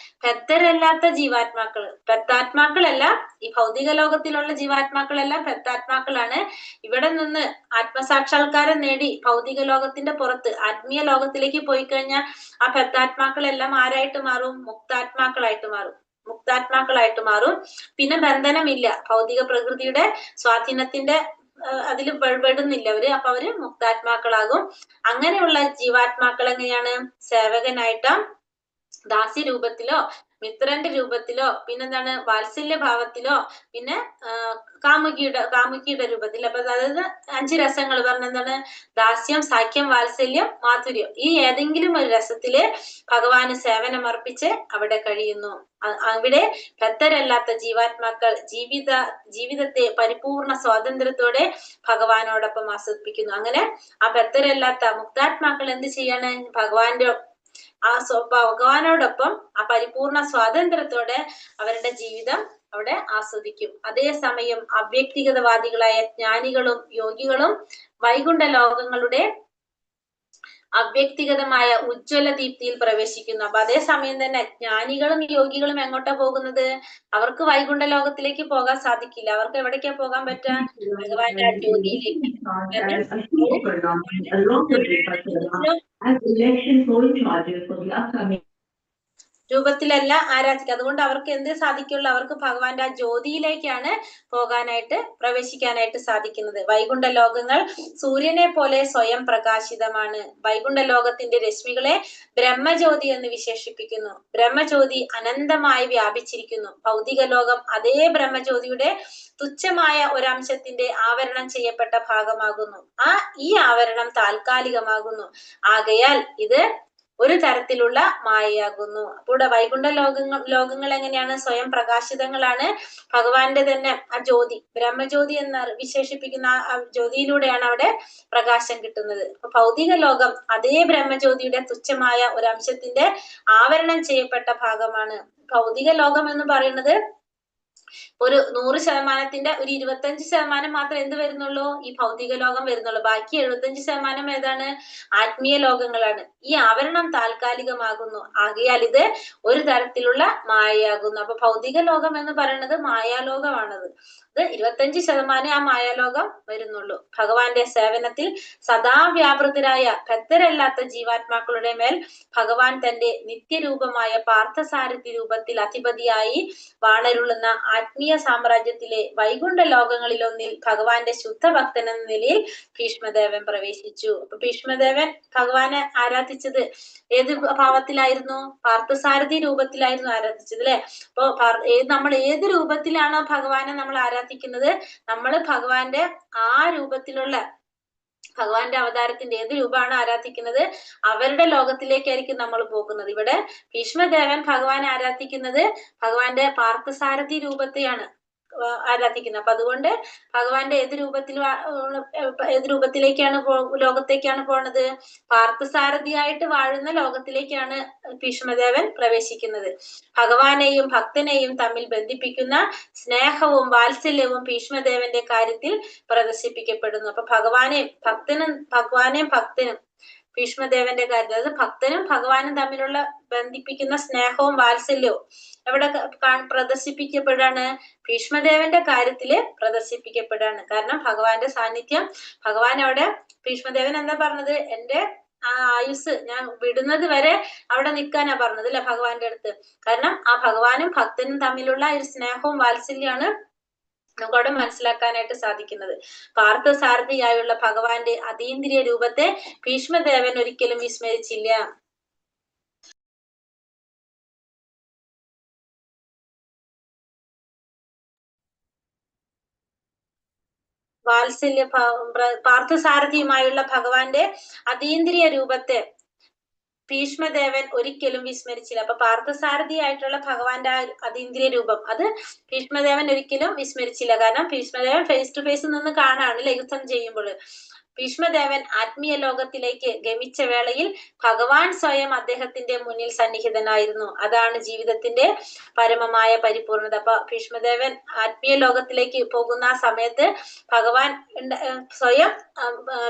ഭക്തരല്ലാത്ത ജീവാത്മാക്കൾ, ഭക്താത്മാക്കളല്ല, ഈ ഭൗതിക ലോകത്തിലുള്ള ജീവാത്മാക്കളെല്ലാം ഭക്താത്മാക്കളാണ്. ഇവിടെ നിന്ന് ആത്മസാക്ഷാത്കാരം നേടി ഭൗതിക ലോകത്തിന്റെ പുറത്ത് ആത്മീയ ലോകത്തിലേക്ക് പോയി കഴിഞ്ഞാൽ ആ ഭക്താത്മാക്കളെല്ലാം ആരായിട്ട് മാറും? മുക്താത്മാക്കളായിട്ട് മാറും, മുക്താത്മാക്കളായിട്ട് മാറും. പിന്നെ ബന്ധനമില്ല, ഭൗതിക പ്രകൃതിയുടെ സ്വാധീനത്തിന്റെ അതിൽ പെടുന്നില്ല അവര്. അപ്പൊ അവര് മുക്താത്മാക്കളാകും. അങ്ങനെയുള്ള ജീവാത്മാക്കൾ എങ്ങനെയാണ്? സേവകനായിട്ടോ ദാസി രൂപത്തിലോ മിത്രന്റെ രൂപത്തിലോ പിന്നെന്താണ് വാത്സല്യ ഭാവത്തിലോ പിന്നെ കാമുകിയുടെ രൂപത്തിൽ. അപ്പൊ അതായത് 5 രസങ്ങൾ പറഞ്ഞ എന്താണ്? ദാസ്യം, സാഖ്യം, വാത്സല്യം, മാധുര്യം. ഈ ഏതെങ്കിലും ഒരു രസത്തില് ഭഗവാന് സേവനമർപ്പിച്ച് അവിടെ കഴിയുന്നു. അവിടെ ഭക്തരല്ലാത്ത ജീവാത്മാക്കൾ ജീവിതത്തെ പരിപൂർണ സ്വാതന്ത്ര്യത്തോടെ ഭഗവാനോടൊപ്പം ആസ്വദിപ്പിക്കുന്നു. അങ്ങനെ ആ ഭക്തരല്ലാത്ത മുക്താത്മാക്കൾ എന്ത് ചെയ്യാണ്? ഭഗവാന്റെ ആ ഭഗവാനോടൊപ്പം ആ പരിപൂർണ സ്വാതന്ത്ര്യത്തോടെ അവരുടെ ജീവിതം അവിടെ ആസ്വദിക്കും. അതേസമയം അവ്യക്തിഗതവാദികളായ ജ്ഞാനികളും യോഗികളും വൈകുണ്ഠ ലോകങ്ങളുടെ അവ്യക്തിഗതമായ ഉജ്ജ്വല ദീപ്തിയിൽ പ്രവേശിക്കുന്നു. അപ്പൊ അതേസമയം തന്നെ ജ്ഞാനികളും യോഗികളും എങ്ങോട്ടാ പോകുന്നത്? അവർക്ക് വൈകുണ്ഠ ലോകത്തിലേക്ക് പോകാൻ സാധിക്കില്ല. അവർക്ക് എവിടേക്കാ പോകാൻ പറ്റുക? ഭഗവാന്റെ ആ ജ്യോതിയിലേക്ക്. രൂപത്തിലല്ല ആരാധിക്കുക. അതുകൊണ്ട് അവർക്ക് എന്ത് സാധിക്കുള്ളൂ? അവർക്ക് ഭഗവാന്റെ ആ ജ്യോതിയിലേക്കാണ് പോകാനായിട്ട്, പ്രവേശിക്കാനായിട്ട് സാധിക്കുന്നത്. വൈകുണ്ഠ ലോകങ്ങൾ സൂര്യനെ പോലെ സ്വയം പ്രകാശിതമാണ്. വൈകുണ്ഠ ലോകത്തിന്റെ രശ്മികളെ ബ്രഹ്മജ്യോതി എന്ന് വിശേഷിപ്പിക്കുന്നു. ബ്രഹ്മജ്യോതി അനന്തമായി വ്യാപിച്ചിരിക്കുന്നു. ഭൗതിക ലോകം അതേ ബ്രഹ്മജ്യോതിയുടെ തുച്ഛമായ ഒരംശത്തിന്റെ ആവരണം ചെയ്യപ്പെട്ട ഭാഗമാകുന്നു. ഈ ആവരണം താൽക്കാലികമാകുന്നു. ആകയാൽ ഇത് ഒരു തരത്തിലുള്ള മായയാകുന്നു. അപ്പോൾ ഇവിടെ വൈകുണ്ഠ ലോകങ്ങൾ എങ്ങനെയാണ്? സ്വയം പ്രകാശിതങ്ങളാണ്. ഭഗവാന്റെ തന്നെ ആ ജ്യോതി, ബ്രഹ്മജ്യോതി എന്ന് വിശേഷിപ്പിക്കുന്ന ആ ജ്യോതിയിലൂടെയാണ് അവിടെ പ്രകാശം കിട്ടുന്നത്. അപ്പൊ ഭൗതിക ലോകം അതേ ബ്രഹ്മജ്യോതിയുടെ തുച്ഛമായ ഒരു അംശത്തിന്റെ ആവരണം ചെയ്യപ്പെട്ട ഭാഗമാണ്. ഭൗതിക ലോകം എന്ന് പറയുന്നത് ഒരു 100% ഒരു 25% മാത്രം എന്ത് വരുന്നുള്ളൂ? ഈ ഭൗതിക ലോകം വരുന്നുള്ളൂ. ബാക്കി 75% ഏതാണ്? ആത്മീയ ലോകങ്ങളാണ്. ഈ ആവരണം താൽക്കാലികമാകുന്നു. ആകയാൽ ഇത് ഒരു തരത്തിലുള്ള മായയാകുന്നു. അപ്പൊ ഭൗതിക ലോകം എന്ന് പറയുന്നത് മായാലോകമാണത്. അത് 25% ആ മായാലോകം വരുന്നുള്ളൂ. ഭഗവാന്റെ സേവനത്തിൽ സദാ വ്യാപൃതരായ ഭക്തരല്ലാത്ത ജീവാത്മാക്കളുടെ മേൽ ഭഗവാൻ തന്റെ നിത്യരൂപമായ പാർത്ഥസാരഥി രൂപത്തിൽ അധിപതിയായി വാണരുളുന്ന ആത്മീയ സാമ്രാജ്യത്തിലെ വൈകുണ്ഠ ലോകങ്ങളിലൊന്നിൽ ഭഗവാന്റെ ശുദ്ധഭക്തൻ എന്ന നിലയിൽ ഭീഷ്മദേവൻ പ്രവേശിച്ചു. അപ്പൊ ഭീഷ്മദേവൻ ഭഗവാനെ ആരാധിച്ചത് ഏത് ഭാവത്തിലായിരുന്നു? പാർത്ഥസാരഥി രൂപത്തിലായിരുന്നു ആരാധിച്ചത്, അല്ലെ? അപ്പൊ നമ്മൾ ഏത് രൂപത്തിലാണോ ഭഗവാനെ നമ്മൾ ആരാധിക്കുന്നത്, നമ്മൾ ഭഗവാന്റെ ആ രൂപത്തിലുള്ള ഭഗവാന്റെ അവതാരത്തിന്റെ ഏത് രൂപമാണ് ആരാധിക്കുന്നത്, അവരുടെ ലോകത്തിലേക്കായിരിക്കും നമ്മൾ പോകുന്നത്. ഇവിടെ ഭീഷ്മദേവൻ ഭഗവാനെ ആരാധിക്കുന്നത് ഭഗവാന്റെ പാർത്ഥസാരഥി രൂപത്തെയാണ് ആരാധിക്കുന്നത്. അപ്പൊ അതുകൊണ്ട് ഭഗവാന്റെ ഏത് രൂപത്തിലേക്കാണ് ലോകത്തേക്കാണ് പോണത്? പാർത്ഥസാരഥിയായിട്ട് വാഴുന്ന ലോകത്തിലേക്കാണ് ഭീഷ്മദേവൻ പ്രവേശിക്കുന്നത്. ഭഗവാനെയും ഭക്തനെയും തമ്മിൽ ബന്ധിപ്പിക്കുന്ന സ്നേഹവും വാത്സല്യവും ഭീഷ്മദേവന്റെ കാര്യത്തിൽ പ്രദർശിപ്പിക്കപ്പെടുന്നു. അപ്പൊ ഭഗവാനെയും ഭക്തനും ഭീഷ്മദേവന്റെ കാര്യത്തിൽ. അതായത് ഭക്തനും ഭഗവാനും തമ്മിലുള്ള ബന്ധിപ്പിക്കുന്ന സ്നേഹവും വാത്സല്യവും എവിടെ പ്രദർശിപ്പിക്കപ്പെടാണ്? ഭീഷ്മദേവന്റെ കാര്യത്തില് പ്രദർശിപ്പിക്കപ്പെടാണ്. കാരണം ഭഗവാന്റെ സാന്നിധ്യം, ഭഗവാൻ അവിടെ ഭീഷ്മദേവൻ എന്താ പറഞ്ഞത്? എന്റെ ആ ആയുസ് ഞാൻ വിടുന്നത് വരെ അവിടെ നിൽക്കാനാ പറഞ്ഞത് അല്ലെ ഭഗവാന്റെ അടുത്ത്. കാരണം ആ ഭഗവാനും ഭക്തനും തമ്മിലുള്ള ഒരു സ്നേഹവും വാത്സല്യമാണ് നമുക്കവിടെ മനസ്സിലാക്കാനായിട്ട് സാധിക്കുന്നത്. പാർത്ഥസാരഥിയായുള്ള ഭഗവാന്റെ അതീന്ദ്രിയ രൂപത്തെ ഭീഷ്മദേവൻ ഒരിക്കലും വിസ്മരിച്ചില്ല. വാത്സല്യ പാർത്ഥസാരഥിയുമായുള്ള ഭഗവാന്റെ അതീന്ദ്രിയ രൂപത്തെ ഭീഷ്മദേവൻ ഒരിക്കലും വിസ്മരിച്ചില്ല. അപ്പൊ പാർത്ഥസാരഥിയായിട്ടുള്ള ഭഗവാന്റെ ആ അതീന്ദ്രിയ രൂപം അത് ഭീഷ്മദേവൻ ഒരിക്കലും വിസ്മരിച്ചില്ല. കാരണം ഭീഷ്മദേവൻ ഫേസ് ടു ഫേസ് നിന്ന് കാണാണ് യുദ്ധം ചെയ്യുമ്പോൾ. ഭീഷ്മദേവൻ ആത്മീയ ലോകത്തിലേക്ക് ഗമിച്ച വേളയിൽ ഭഗവാൻ സ്വയം അദ്ദേഹത്തിന്റെ മുന്നിൽ സന്നിഹിതനായിരുന്നു. അതാണ് ജീവിതത്തിന്റെ പരമമായ പരിപൂർണത. അപ്പൊ ഭീഷ്മദേവൻ ആത്മീയ ലോകത്തിലേക്ക് പോകുന്ന ആ സമയത്ത് ഭഗവാൻ സ്വയം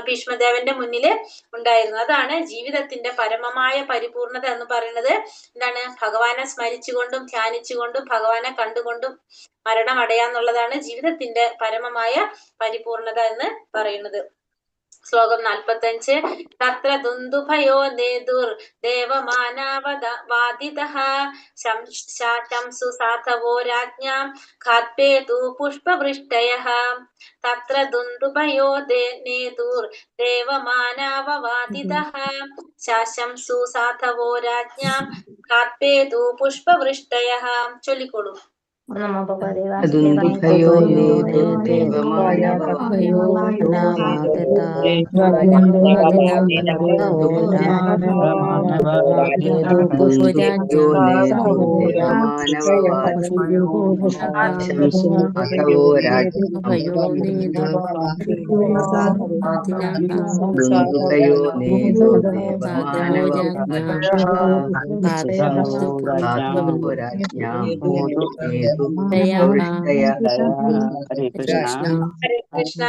ഭീഷ്മദേവന്റെ മുന്നില് ഉണ്ടായിരുന്നു. അതാണ് ജീവിതത്തിന്റെ പരമമായ പരിപൂർണത എന്ന് പറയുന്നത്. എന്താണ്? ഭഗവാനെ സ്മരിച്ചുകൊണ്ടും ധ്യാനിച്ചുകൊണ്ടും ഭഗവാനെ കണ്ടുകൊണ്ടും മരണമടയാന്നുള്ളതാണ് ജീവിതത്തിന്റെ പരമമായ പരിപൂർണത എന്ന് പറയുന്നത്. ശ്ലോകം 45. തത്ര ദുന്ദുഭയോ നേതുർ ദേവമാനവദ വാദിതഃ ശംസു സാധവോ രാജ്ഞാം ഖാത്പേതു പുഷ്പവൃഷ്ടയഃ. തത്ര ദുന്ദുഭയോ നേതുർ ദേവമാനവവാദിതഃ ശംസു സാധവോ രാജ്ഞാം ഖാത്പേതു പുഷ്പവൃഷ്ടയഃ. ചൊല്ലിക്കോളൂ. ദുന്ദുഭയോ നേതുർദേവമാനവവാദിതഃ ഹരേ കൃഷ്ണ.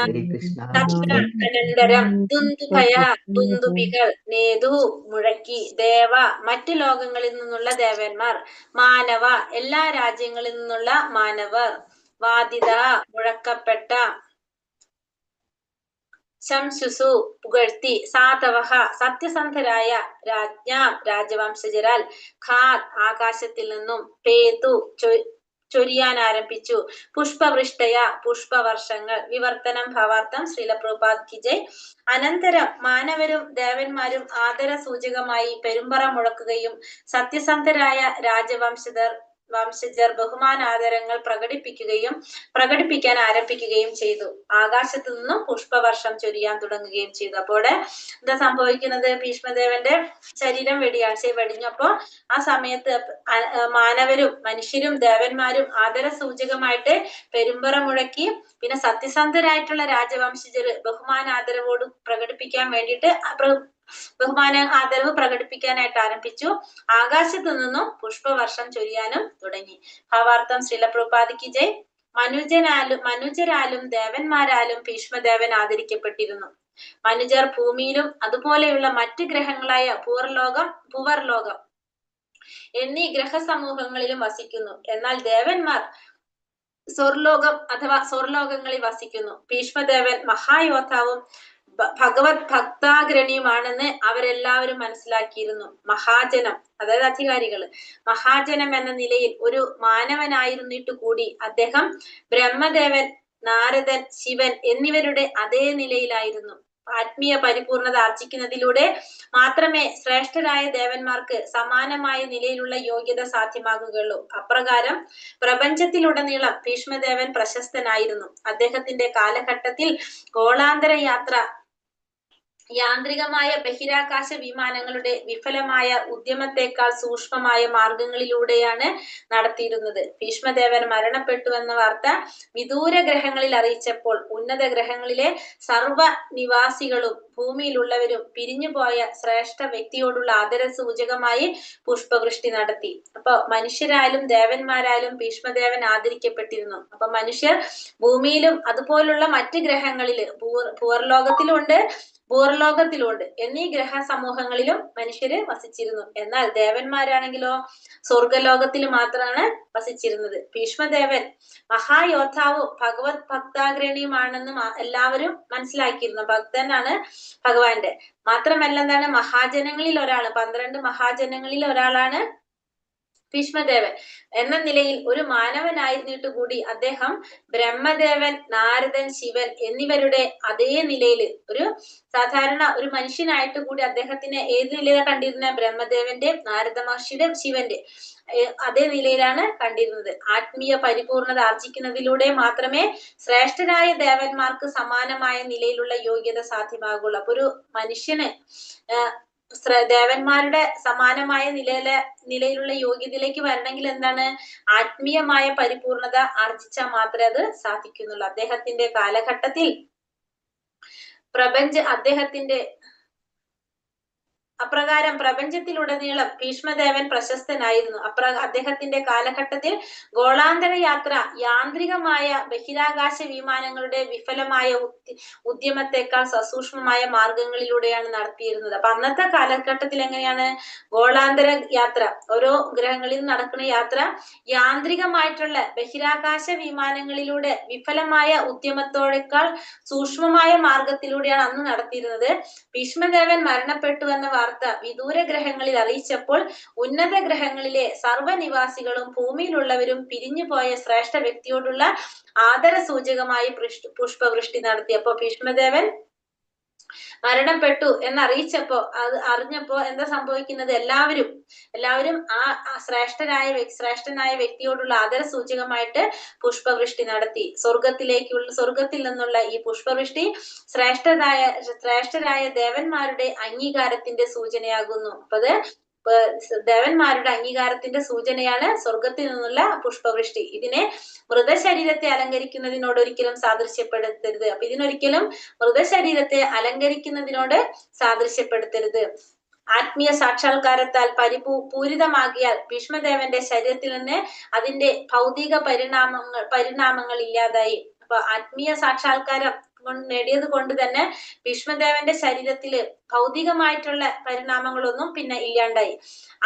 തത്ര അനന്തരം ദുന്ദുഭയ ദുന്ദുഭികൾ നേതു മുഴക്കി ദേവ മറ്റു ലോകങ്ങളിൽ നിന്നുള്ള ദേവന്മാർ മാനവ എല്ലാ രാജ്യങ്ങളിൽ നിന്നുള്ള മാനവർ വാദിത മുഴക്കപ്പെട്ട ശംശുസു പുകഴ്ത്തി സാധവഹ സത്യസന്ധരായ രാജ്ഞാം രാജവംശജരാൽ ഖാദ് ആകാശത്തിൽ നിന്നും പേതു ചൊരിയാൻ ആരംഭിച്ചു. പുഷ്പവൃഷ്ടയ പുഷ്പവർഷങ്ങൾ. വിവർത്തനം ഭാവാർത്ഥം ശ്രീല പ്രഭുപാദ് കി ജയ്. അനന്തരം മാനവരും ദേവന്മാരും ആദര സൂചകമായി പെരുമ്പറ മുഴക്കുകയും സത്യസന്ധരായ രാജവംശജർ ബഹുമാനാദരങ്ങൾ പ്രകടിപ്പിക്കാൻ ആരംഭിക്കുകയും ചെയ്തു. ആകാശത്തു നിന്നും പുഷ്പവർഷം ചൊരിയാൻ തുടങ്ങുകയും ചെയ്തു. അപ്പോൾ എന്താ സംഭവിക്കുന്നത്? ഭീഷ്മദേവന്റെ ശരീരം വെടിഞ്ഞപ്പോ ആ സമയത്ത് മാനവരും മനുഷ്യരും ദേവന്മാരും ആദര സൂചകമായിട്ട് പെരുമ്പറ മുഴക്കി, പിന്നെ സത്യസന്ധരായിട്ടുള്ള രാജവംശജർ ബഹുമാനാദരവോട് പ്രകടിപ്പിക്കാൻ വേണ്ടിയിട്ട് ബഹുമാന ആദരവ് പ്രകടിപ്പിക്കാനായിട്ട് ആരംഭിച്ചു. ആകാശത്തു നിന്നും പുഷ്പവർഷം ചൊരിയാനും തുടങ്ങി. ഭാവാർത്ഥം ശ്രീല പ്രഭുപാദ് കി ജയ്. മനുജരാലും ദേവന്മാരാലും ഭീഷ്മദേവൻ ആദരിക്കപ്പെട്ടിരുന്നു. മനുജർ ഭൂമിയിലും അതുപോലെയുള്ള മറ്റു ഗ്രഹങ്ങളായ ഭൂവർലോകം എന്നീ ഗ്രഹസമൂഹങ്ങളിലും വസിക്കുന്നു. എന്നാൽ ദേവന്മാർ സ്വർലോകം അഥവാ സ്വർലോകങ്ങളിൽ വസിക്കുന്നു. ഭീഷ്മദേവൻ മഹായോദ്ധാവും ഭഗവത് ഭക്താഗ്രണിയുമാണെന്ന് അവരെല്ലാവരും മനസ്സിലാക്കിയിരുന്നു. മഹാജനം, അതായത് അധികാരികള്, മഹാജനം എന്ന നിലയിൽ ഒരു മാനവനായിരുന്നിട്ട് കൂടി അദ്ദേഹം ബ്രഹ്മദേവൻ, നാരദൻ, ശിവൻ എന്നിവരുടെ അതേ നിലയിലായിരുന്നു. ആത്മീയ പരിപൂർണത ആർജിക്കുന്നതിലൂടെ മാത്രമേ ശ്രേഷ്ഠരായ ദേവന്മാർക്ക് സമാനമായ നിലയിലുള്ള യോഗ്യത സാധ്യമാകുകയുള്ളൂ. അപ്രകാരം പ്രപഞ്ചത്തിലുടനീളം ഭീഷ്മദേവൻ പ്രശസ്തനായിരുന്നു. അദ്ദേഹത്തിന്റെ കാലഘട്ടത്തിൽ ഗോളാന്തര യാത്ര യാന്ത്രികമായ ബഹിരാകാശ വിമാനങ്ങളുടെ വിഫലമായ ഉദ്യമത്തെക്കാൾ സൂക്ഷ്മമായ മാർഗങ്ങളിലൂടെയാണ് നടത്തിയിരുന്നത്. ഭീഷ്മദേവൻ മരണപ്പെട്ടുവെന്ന വാർത്ത വിദൂര ഗ്രഹങ്ങളിൽ അറിയിച്ചപ്പോൾ ഉന്നത ഗ്രഹങ്ങളിലെ സർവ നിവാസികളും ഭൂമിയിലുള്ളവരും പിരിഞ്ഞുപോയ ശ്രേഷ്ഠ വ്യക്തിയോടുള്ള ആദര സൂചകമായി പുഷ്പവൃഷ്ടി നടത്തി. അപ്പൊ മനുഷ്യരായാലും ദേവന്മാരായാലും ഭീഷ്മദേവൻ ആദരിക്കപ്പെട്ടിരുന്നു. അപ്പൊ മനുഷ്യർ ഭൂമിയിലും അതുപോലുള്ള മറ്റു ഗ്രഹങ്ങളില് ഭൂവർലോകത്തിലുണ്ട്, ഭൂർലോകത്തിലുണ്ട് എന്നീ ഗ്രഹ സമൂഹങ്ങളിലും മനുഷ്യര് വസിച്ചിരുന്നു. എന്നാൽ ദേവന്മാരാണെങ്കിലോ സ്വർഗലോകത്തിൽ മാത്രമാണ് വസിച്ചിരുന്നത്. ഭീഷ്മദേവൻ മഹായോദ്ധാവും ഭഗവത് ഭക്താഗ്രണിയുമാണെന്ന് എല്ലാവരും മനസ്സിലാക്കിയിരുന്നു. ഭക്തനാണ് ഭഗവാന്റെ. മാത്രമല്ല എന്താണ്, മഹാജനങ്ങളിൽ ഒരാള്, 12 മഹാജനങ്ങളിൽ ഒരാളാണ് ഭീഷ്മദേവൻ എന്ന നിലയിൽ ഒരു മാനവനായിരുന്നിട്ട് കൂടി അദ്ദേഹം ബ്രഹ്മദേവൻ, നാരദൻ, ശിവൻ എന്നിവരുടെ അതേ നിലയിൽ ഒരു സാധാരണ ഒരു മനുഷ്യനായിട്ട് കൂടി അദ്ദേഹത്തിനെ ഏത് നിലയിലാണ് കണ്ടിരുന്നത്? ബ്രഹ്മദേവന്റെ, നാരദ മഹർഷിയുടെ, ശിവന്റെ അതേ നിലയിലാണ് കണ്ടിരുന്നത്. ആത്മീയ പരിപൂർണത ആർജിക്കുന്നതിലൂടെ മാത്രമേ ശ്രേഷ്ഠരായ ദേവന്മാർക്ക് സമാനമായ നിലയിലുള്ള യോഗ്യത സാധ്യമാകുള്ളൂ. അപ്പൊ ഒരു മനുഷ്യന് ദേവന്മാരുടെ സമാനമായ നിലയിലുള്ള യോഗ്യതയിലേക്ക് വരണമെങ്കിൽ എന്താണ്, ആത്മീയമായ പരിപൂർണത ആർജിച്ചാൽ മാത്രമേ അത് സാധിക്കുന്നുള്ളൂ. അദ്ദേഹത്തിന്റെ കാലഘട്ടത്തിൽ അദ്ദേഹത്തിന്റെ അപ്രകാരം പ്രപഞ്ചത്തിലുടനീളം ഭീഷ്മദേവൻ പ്രശസ്തനായിരുന്നു. അദ്ദേഹത്തിന്റെ കാലഘട്ടത്തിൽ ഗോളാന്തര യാത്ര യാന്ത്രികമായ ബഹിരാകാശ വിമാനങ്ങളുടെ വിഫലമായ ഉദ്യമത്തെക്കാൾ സസൂക്ഷ്മമായ മാർഗങ്ങളിലൂടെയാണ് നടത്തിയിരുന്നത്. അപ്പൊ അന്നത്തെ കാലഘട്ടത്തിൽ എങ്ങനെയാണ് ഗോളാന്തര യാത്ര, ഓരോ ഗ്രഹങ്ങളിൽ നടക്കുന്ന യാത്ര യാന്ത്രികമായിട്ടുള്ള ബഹിരാകാശ വിമാനങ്ങളിലൂടെ വിഫലമായ ഉദ്യമത്തോടേക്കാൾ സൂക്ഷ്മമായ മാർഗത്തിലൂടെയാണ് അന്ന് നടത്തിയിരുന്നത്. ഭീഷ്മദേവൻ മരണപ്പെട്ടു എന്ന വാർത്ത വിദൂര ഗ്രഹങ്ങളിൽ അറിയിച്ചപ്പോൾ ഉന്നത ഗ്രഹങ്ങളിലെ സർവ്വനിവാസികളും ഭൂമിയിലുള്ളവരും പിരിഞ്ഞുപോയ ശ്രേഷ്ഠ വ്യക്തിയോടുള്ള ആദര സൂചകമായി പുഷ്പവൃഷ്ടി നടത്തി. അപ്പൊ ഭീഷ്മദേവൻ മരണപ്പെട്ടു എന്നറിയിച്ചപ്പോ, അത് അറിഞ്ഞപ്പോ എന്താ സംഭവിക്കുന്നത്? എല്ലാവരും ആ ശ്രേഷ്ഠനായ വ്യക്തിയോടുള്ള ആദര സൂചകമായിട്ട് പുഷ്പവൃഷ്ടി നടത്തി. സ്വർഗത്തിൽ നിന്നുള്ള ഈ പുഷ്പവൃഷ്ടി ശ്രേഷ്ഠരായ ദേവന്മാരുടെ അംഗീകാരത്തിന്റെ സൂചനയാകുന്നു. അപ്പൊ അത് ദേവന്മാരുടെ അംഗീകാരത്തിന്റെ സൂചനയാണ് സ്വർഗത്തിൽ നിന്നുള്ള പുഷ്പവൃഷ്ടി. ഇതിനെ മൃതശരീരത്തെ അലങ്കരിക്കുന്നതിനോട് ഒരിക്കലും സാദൃശ്യപ്പെടുത്തരുത്. അപ്പൊ ഇതിനൊരിക്കലും മൃതശരീരത്തെ അലങ്കരിക്കുന്നതിനോട് സാദൃശ്യപ്പെടുത്തരുത്. ആത്മീയ സാക്ഷാത്കാരത്താൽ പൂരിതമാകിയാൽ ഭീഷ്മദേവന്റെ ശരീരത്തിൽ നിന്ന് അതിന്റെ ഭൗതിക പരിണാമങ്ങൾ ഇല്ലാതായി. അപ്പൊ ആത്മീയ സാക്ഷാത്കാരം നേടിയത് കൊണ്ട് തന്നെ ഭീഷ്മദേവന്റെ ശരീരത്തില് ഭൗതികമായിട്ടുള്ള പരിണാമങ്ങളൊന്നും പിന്നെ ഇല്ലാണ്ടായി.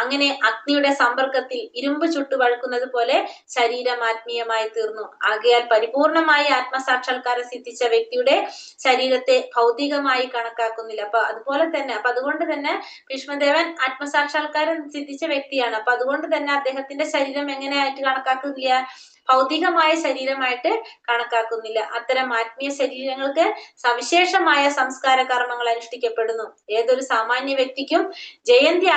അങ്ങനെ അഗ്നിയുടെ സമ്പർക്കത്തിൽ ഇരുമ്പ് ചുട്ടു വഴുക്കുന്നത് പോലെ ശരീരം ആത്മീയമായി തീർന്നു. ആകയാൽ പരിപൂർണമായി ആത്മസാക്ഷാത്കാരം സിദ്ധിച്ച വ്യക്തിയുടെ ശരീരത്തെ ഭൗതികമായി കണക്കാക്കുന്നില്ല. അപ്പൊ അതുപോലെ തന്നെ, അപ്പൊ അതുകൊണ്ട് തന്നെ ഭീഷ്മദേവൻ ആത്മസാക്ഷാത്കാരം സിദ്ധിച്ച വ്യക്തിയാണ്. അപ്പൊ അതുകൊണ്ട് തന്നെ അദ്ദേഹത്തിന്റെ ശരീരം എങ്ങനെയായിട്ട് കണക്കാക്കുന്നില്ല? ഭൗതികമായ ശരീരമായിട്ട് കണക്കാക്കുന്നില്ല. അത്തരം ആത്മീയ ശരീരങ്ങൾക്ക് സവിശേഷമായ സംസ്കാര കർമ്മങ്ങൾ അനുഷ്ഠിക്കപ്പെടുന്നു. ഏതൊരു സാമാന്യ വ്യക്തിക്കും ജയന്തി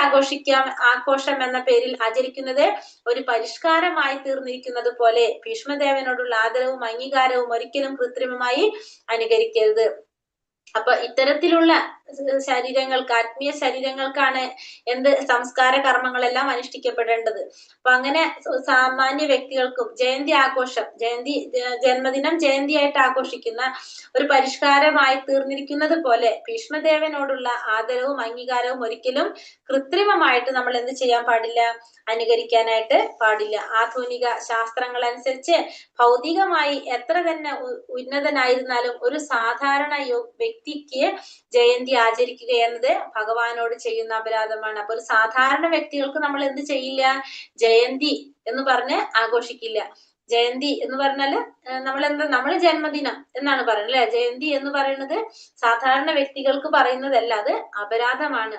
ആഘോഷം എന്ന പേരിൽ ആചരിക്കുന്നത് ഒരു പരിഷ്കാരമായി തീർന്നിരിക്കുന്നത് പോലെ ഭീഷ്മദേവനോടുള്ള ആദരവും അംഗീകാരവും ഒരിക്കലും കൃത്രിമമായി അനുകരിക്കരുത്. അപ്പൊ ഇത്തരത്തിലുള്ള ശരീരങ്ങൾക്ക്, ആത്മീയ ശരീരങ്ങൾക്കാണ് എന്ത് സംസ്കാര കർമ്മങ്ങളെല്ലാം അനുഷ്ഠിക്കപ്പെടേണ്ടത്. അപ്പൊ അങ്ങനെ സാമാന്യ വ്യക്തികൾക്കും ജയന്തി ആഘോഷം, ജന്മദിനം ജയന്തിയായിട്ട് ആഘോഷിക്കുന്ന ഒരു പരിഷ്കാരമായി തീർന്നിരിക്കുന്നത് പോലെ ഭീഷ്മദേവനോടുള്ള ആദരവും അംഗീകാരവും ഒരിക്കലും കൃത്രിമമായിട്ട് നമ്മൾ എന്ത് ചെയ്യാൻ പാടില്ല, അനുകരിക്കാനായിട്ട് പാടില്ല. ആധുനിക ശാസ്ത്രങ്ങൾ അനുസരിച്ച് ഭൗതികമായി എത്ര തന്നെ ഉന്നതനായിരുന്നാലും ഒരു സാധാരണ വ്യക്തിക്ക് ജയന്തി ആചരിക്കുക എന്നത് ഭഗവാനോട് ചെയ്യുന്ന അപരാധമാണ്. അപ്പൊ ഒരു സാധാരണ വ്യക്തികൾക്ക് നമ്മൾ എന്ത് ചെയ്യില്ല, ജയന്തി എന്ന് പറഞ്ഞ് ആഘോഷിക്കില്ല. ജയന്തി എന്ന് പറഞ്ഞാല് നമ്മളെന്താ, നമ്മള് ജന്മദിനം എന്നാണ് പറയുന്നത് അല്ലെ? ജയന്തി എന്ന് പറയുന്നത് സാധാരണ വ്യക്തികൾക്ക് പറയുന്നതല്ല, അത് അപരാധമാണ്.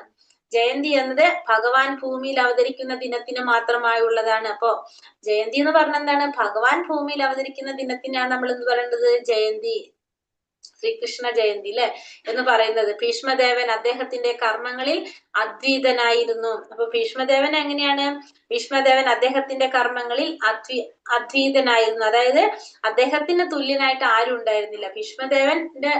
ജയന്തി എന്നത് ഭഗവാൻ ഭൂമിയിൽ അവതരിക്കുന്ന ദിനത്തിന് മാത്രമായുള്ളതാണ്. അപ്പോ ജയന്തി എന്ന് പറഞ്ഞ എന്താണ്? ഭഗവാൻ ഭൂമിയിൽ അവതരിക്കുന്ന ദിനത്തിനാണ് നമ്മൾ എന്ത് പറയേണ്ടത്? ജയന്തി, ശ്രീകൃഷ്ണ ജയന്തി അല്ലെ എന്ന് പറയുന്നത്. ഭീഷ്മദേവൻ അദ്ദേഹത്തിന്റെ കർമ്മങ്ങളിൽ അദ്വൈതനായിരുന്നു. അപ്പൊ ഭീഷ്മദേവൻ എങ്ങനെയാണ്? ഭീഷ്മദേവൻ അദ്ദേഹത്തിന്റെ കർമ്മങ്ങളിൽ അദ്വൈതനായിരുന്നു. അതായത് അദ്ദേഹത്തിന് തുല്യനായിട്ട് ആരും ഉണ്ടായിരുന്നില്ല. ഭീഷ്മദേവന്റെ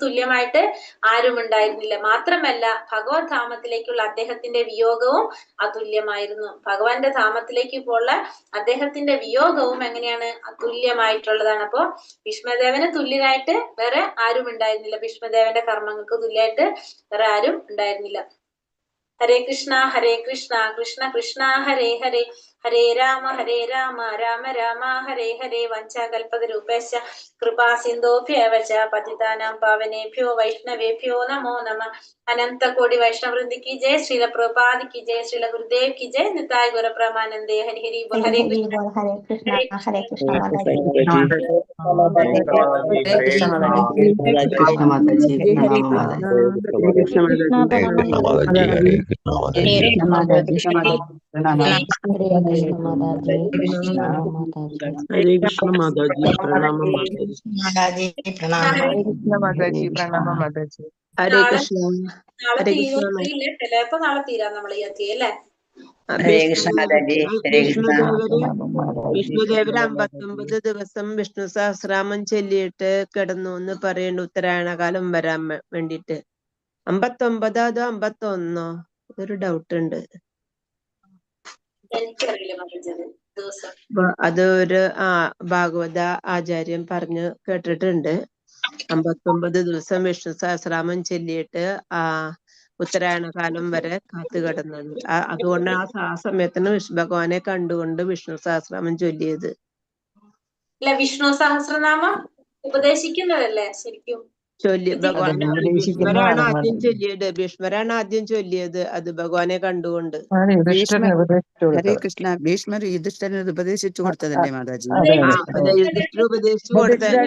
തുല്യമായിട്ട് ആരും ഉണ്ടായിരുന്നില്ല. മാത്രമല്ല ഭഗവത് ധാമത്തിലേക്കുള്ള അദ്ദേഹത്തിന്റെ വിയോഗവും അതുല്യമായിരുന്നു. ഭഗവാന്റെ ധാമത്തിലേക്ക് പോലുള്ള അദ്ദേഹത്തിന്റെ വിയോഗവും എങ്ങനെയാണ്? അതുല്യമായിട്ടുള്ളതാണ്. അപ്പോ ഭീഷ്മദേവന് തുല്യനായിട്ട് വേറെ ആരും ഉണ്ടായിരുന്നില്ല. ഭീഷ്മദേവന്റെ കർമ്മങ്ങൾക്ക് തുല്യമായിട്ട് വേറെ ആരും ഉണ്ടായിരുന്നില്ല. ഹരേ കൃഷ്ണ ഹരേ കൃഷ്ണ കൃഷ്ണ കൃഷ്ണ ഹരേ ഹരേ ഹരേ രാമ ഹരേ രാമ രാമ രാമ ഹരേ ഹരേ. വഞ്ചാകൽപതരൂപശ്ച കൃപാ സിന്ധോഭ്യവ ച പതിതാനാം പാവനേഭ്യോ വൈഷ്ണവേഭ്യോ നമോ നമ. അനന്തകോടി വൈഷ്ണവൃന്ദ കി ജയ, ശ്രീല പ്രഭുപാദ് കി ജയ, ശ്രീല ഗുരുദേവ് കി ജയ, നിതായ് ഗുരു പ്രമാനന്ദേ. ഹരി ഹരി ബോൾ. ഹരി ഹരേ ഹരി കൃഷ്ണ ബോൾ. ഹരേ കൃഷ്ണ ഹരേ കൃഷ്ണ. ഹരേ കൃഷ്ണ മാതാജി. ഹരേ കൃഷ്ണ മാതാജി, പ്രണാമം മാതാജി. ഹരേ കൃഷ്ണ മാതാജി, ഹരേ കൃഷ്ണ മാതാജി. ഹരേ കൃഷ്ണ മാതാജി, പ്രണാമം. ഹരേ കൃഷ്ണ മാതാജി, പ്രണാമം മാതാജി. ഹരേ കൃഷ്ണ മാതാജി, പ്രണാമം മാതാജി. മാതാജി പ്രണാമം. ഹരേ കൃഷ്ണ മാതാജി, പ്രണാമം മാതാജി. ഹരേ നാളെ കൃഷ്ണ നാളെ ഹരേ തീരുമോ കൃഷ്ണ. അറിയില്ല, ചിലപ്പോ നാളെ തീരാം നമ്മൾ ഈ അധ്യായം അല്ലേ? ഹരേ കൃഷ്ണ മാതാജി, ഹരേ കൃഷ്ണ. ഭീഷ്മദേവര് ഭീഷ്മദേവര് 59 ദിവസം വിഷ്ണു സഹസ്രനാമം ചൊല്ലിയിട്ട് കിടന്നു എന്ന് പറയുന്നുണ്ട്, ഉത്തരായണ കാലം വരാൻ വേണ്ടിട്ട്. 59 അതോ 51 ഒരു ഡൗട്ട് ഉണ്ട്. എനിക്കറിയില്ല മാതാജി അത് ദിവസം. അത് ഒരു ഭാഗവത ആചാര്യൻ പറഞ്ഞു കേട്ടിട്ടുണ്ട്. 59 ദിവസം വിഷ്ണു സഹസ്രനാമം ചൊല്ലിയിട്ട് ആ ഉത്തരായണ കാലം വരെ കാത്തു കിടന്നത്. അതുകൊണ്ട് ആ സമയത്തിന് വിഷ്ണു ഭഗവാനെ കണ്ടുകൊണ്ട് വിഷ്ണു സഹസ്രനാമം ചൊല്ലിയത്. അല്ല, വിഷ്ണു സഹസ്രനാമം ഉപദേശിക്കുന്നതല്ലേ ശരിക്കും? ചൊല്ലി ഭഗവാൻ അതന്നെ ഭീഷ്മരാണ് ഉപദേശിക്കുന്നതാണ് ആദ്യം മാതാജി. ചൊല്ലിയത്, ഭീഷ്മരാണ് ആദ്യം ചൊല്ലിയത് അത് ഭഗവാനെ കണ്ടുകൊണ്ട്. ആണ് യുധിഷ്ഠിരന് ഭീഷ്മർ ഉപദേശിച്ചു ഹരേ കൊടുത്തത്. കൃഷ്ണ, ഭീഷ്മർ യുധിഷ്ഠിരന് ഉപദേശിച്ചു കൊടുത്തതല്ലേ മാതാജി? അതെ ആ അതെ അതെ, യുധിഷ്ഠിരൻ ഉപദേശിച്ചു ഉപദേശിച്ച കൊടുത്തതന്നെ.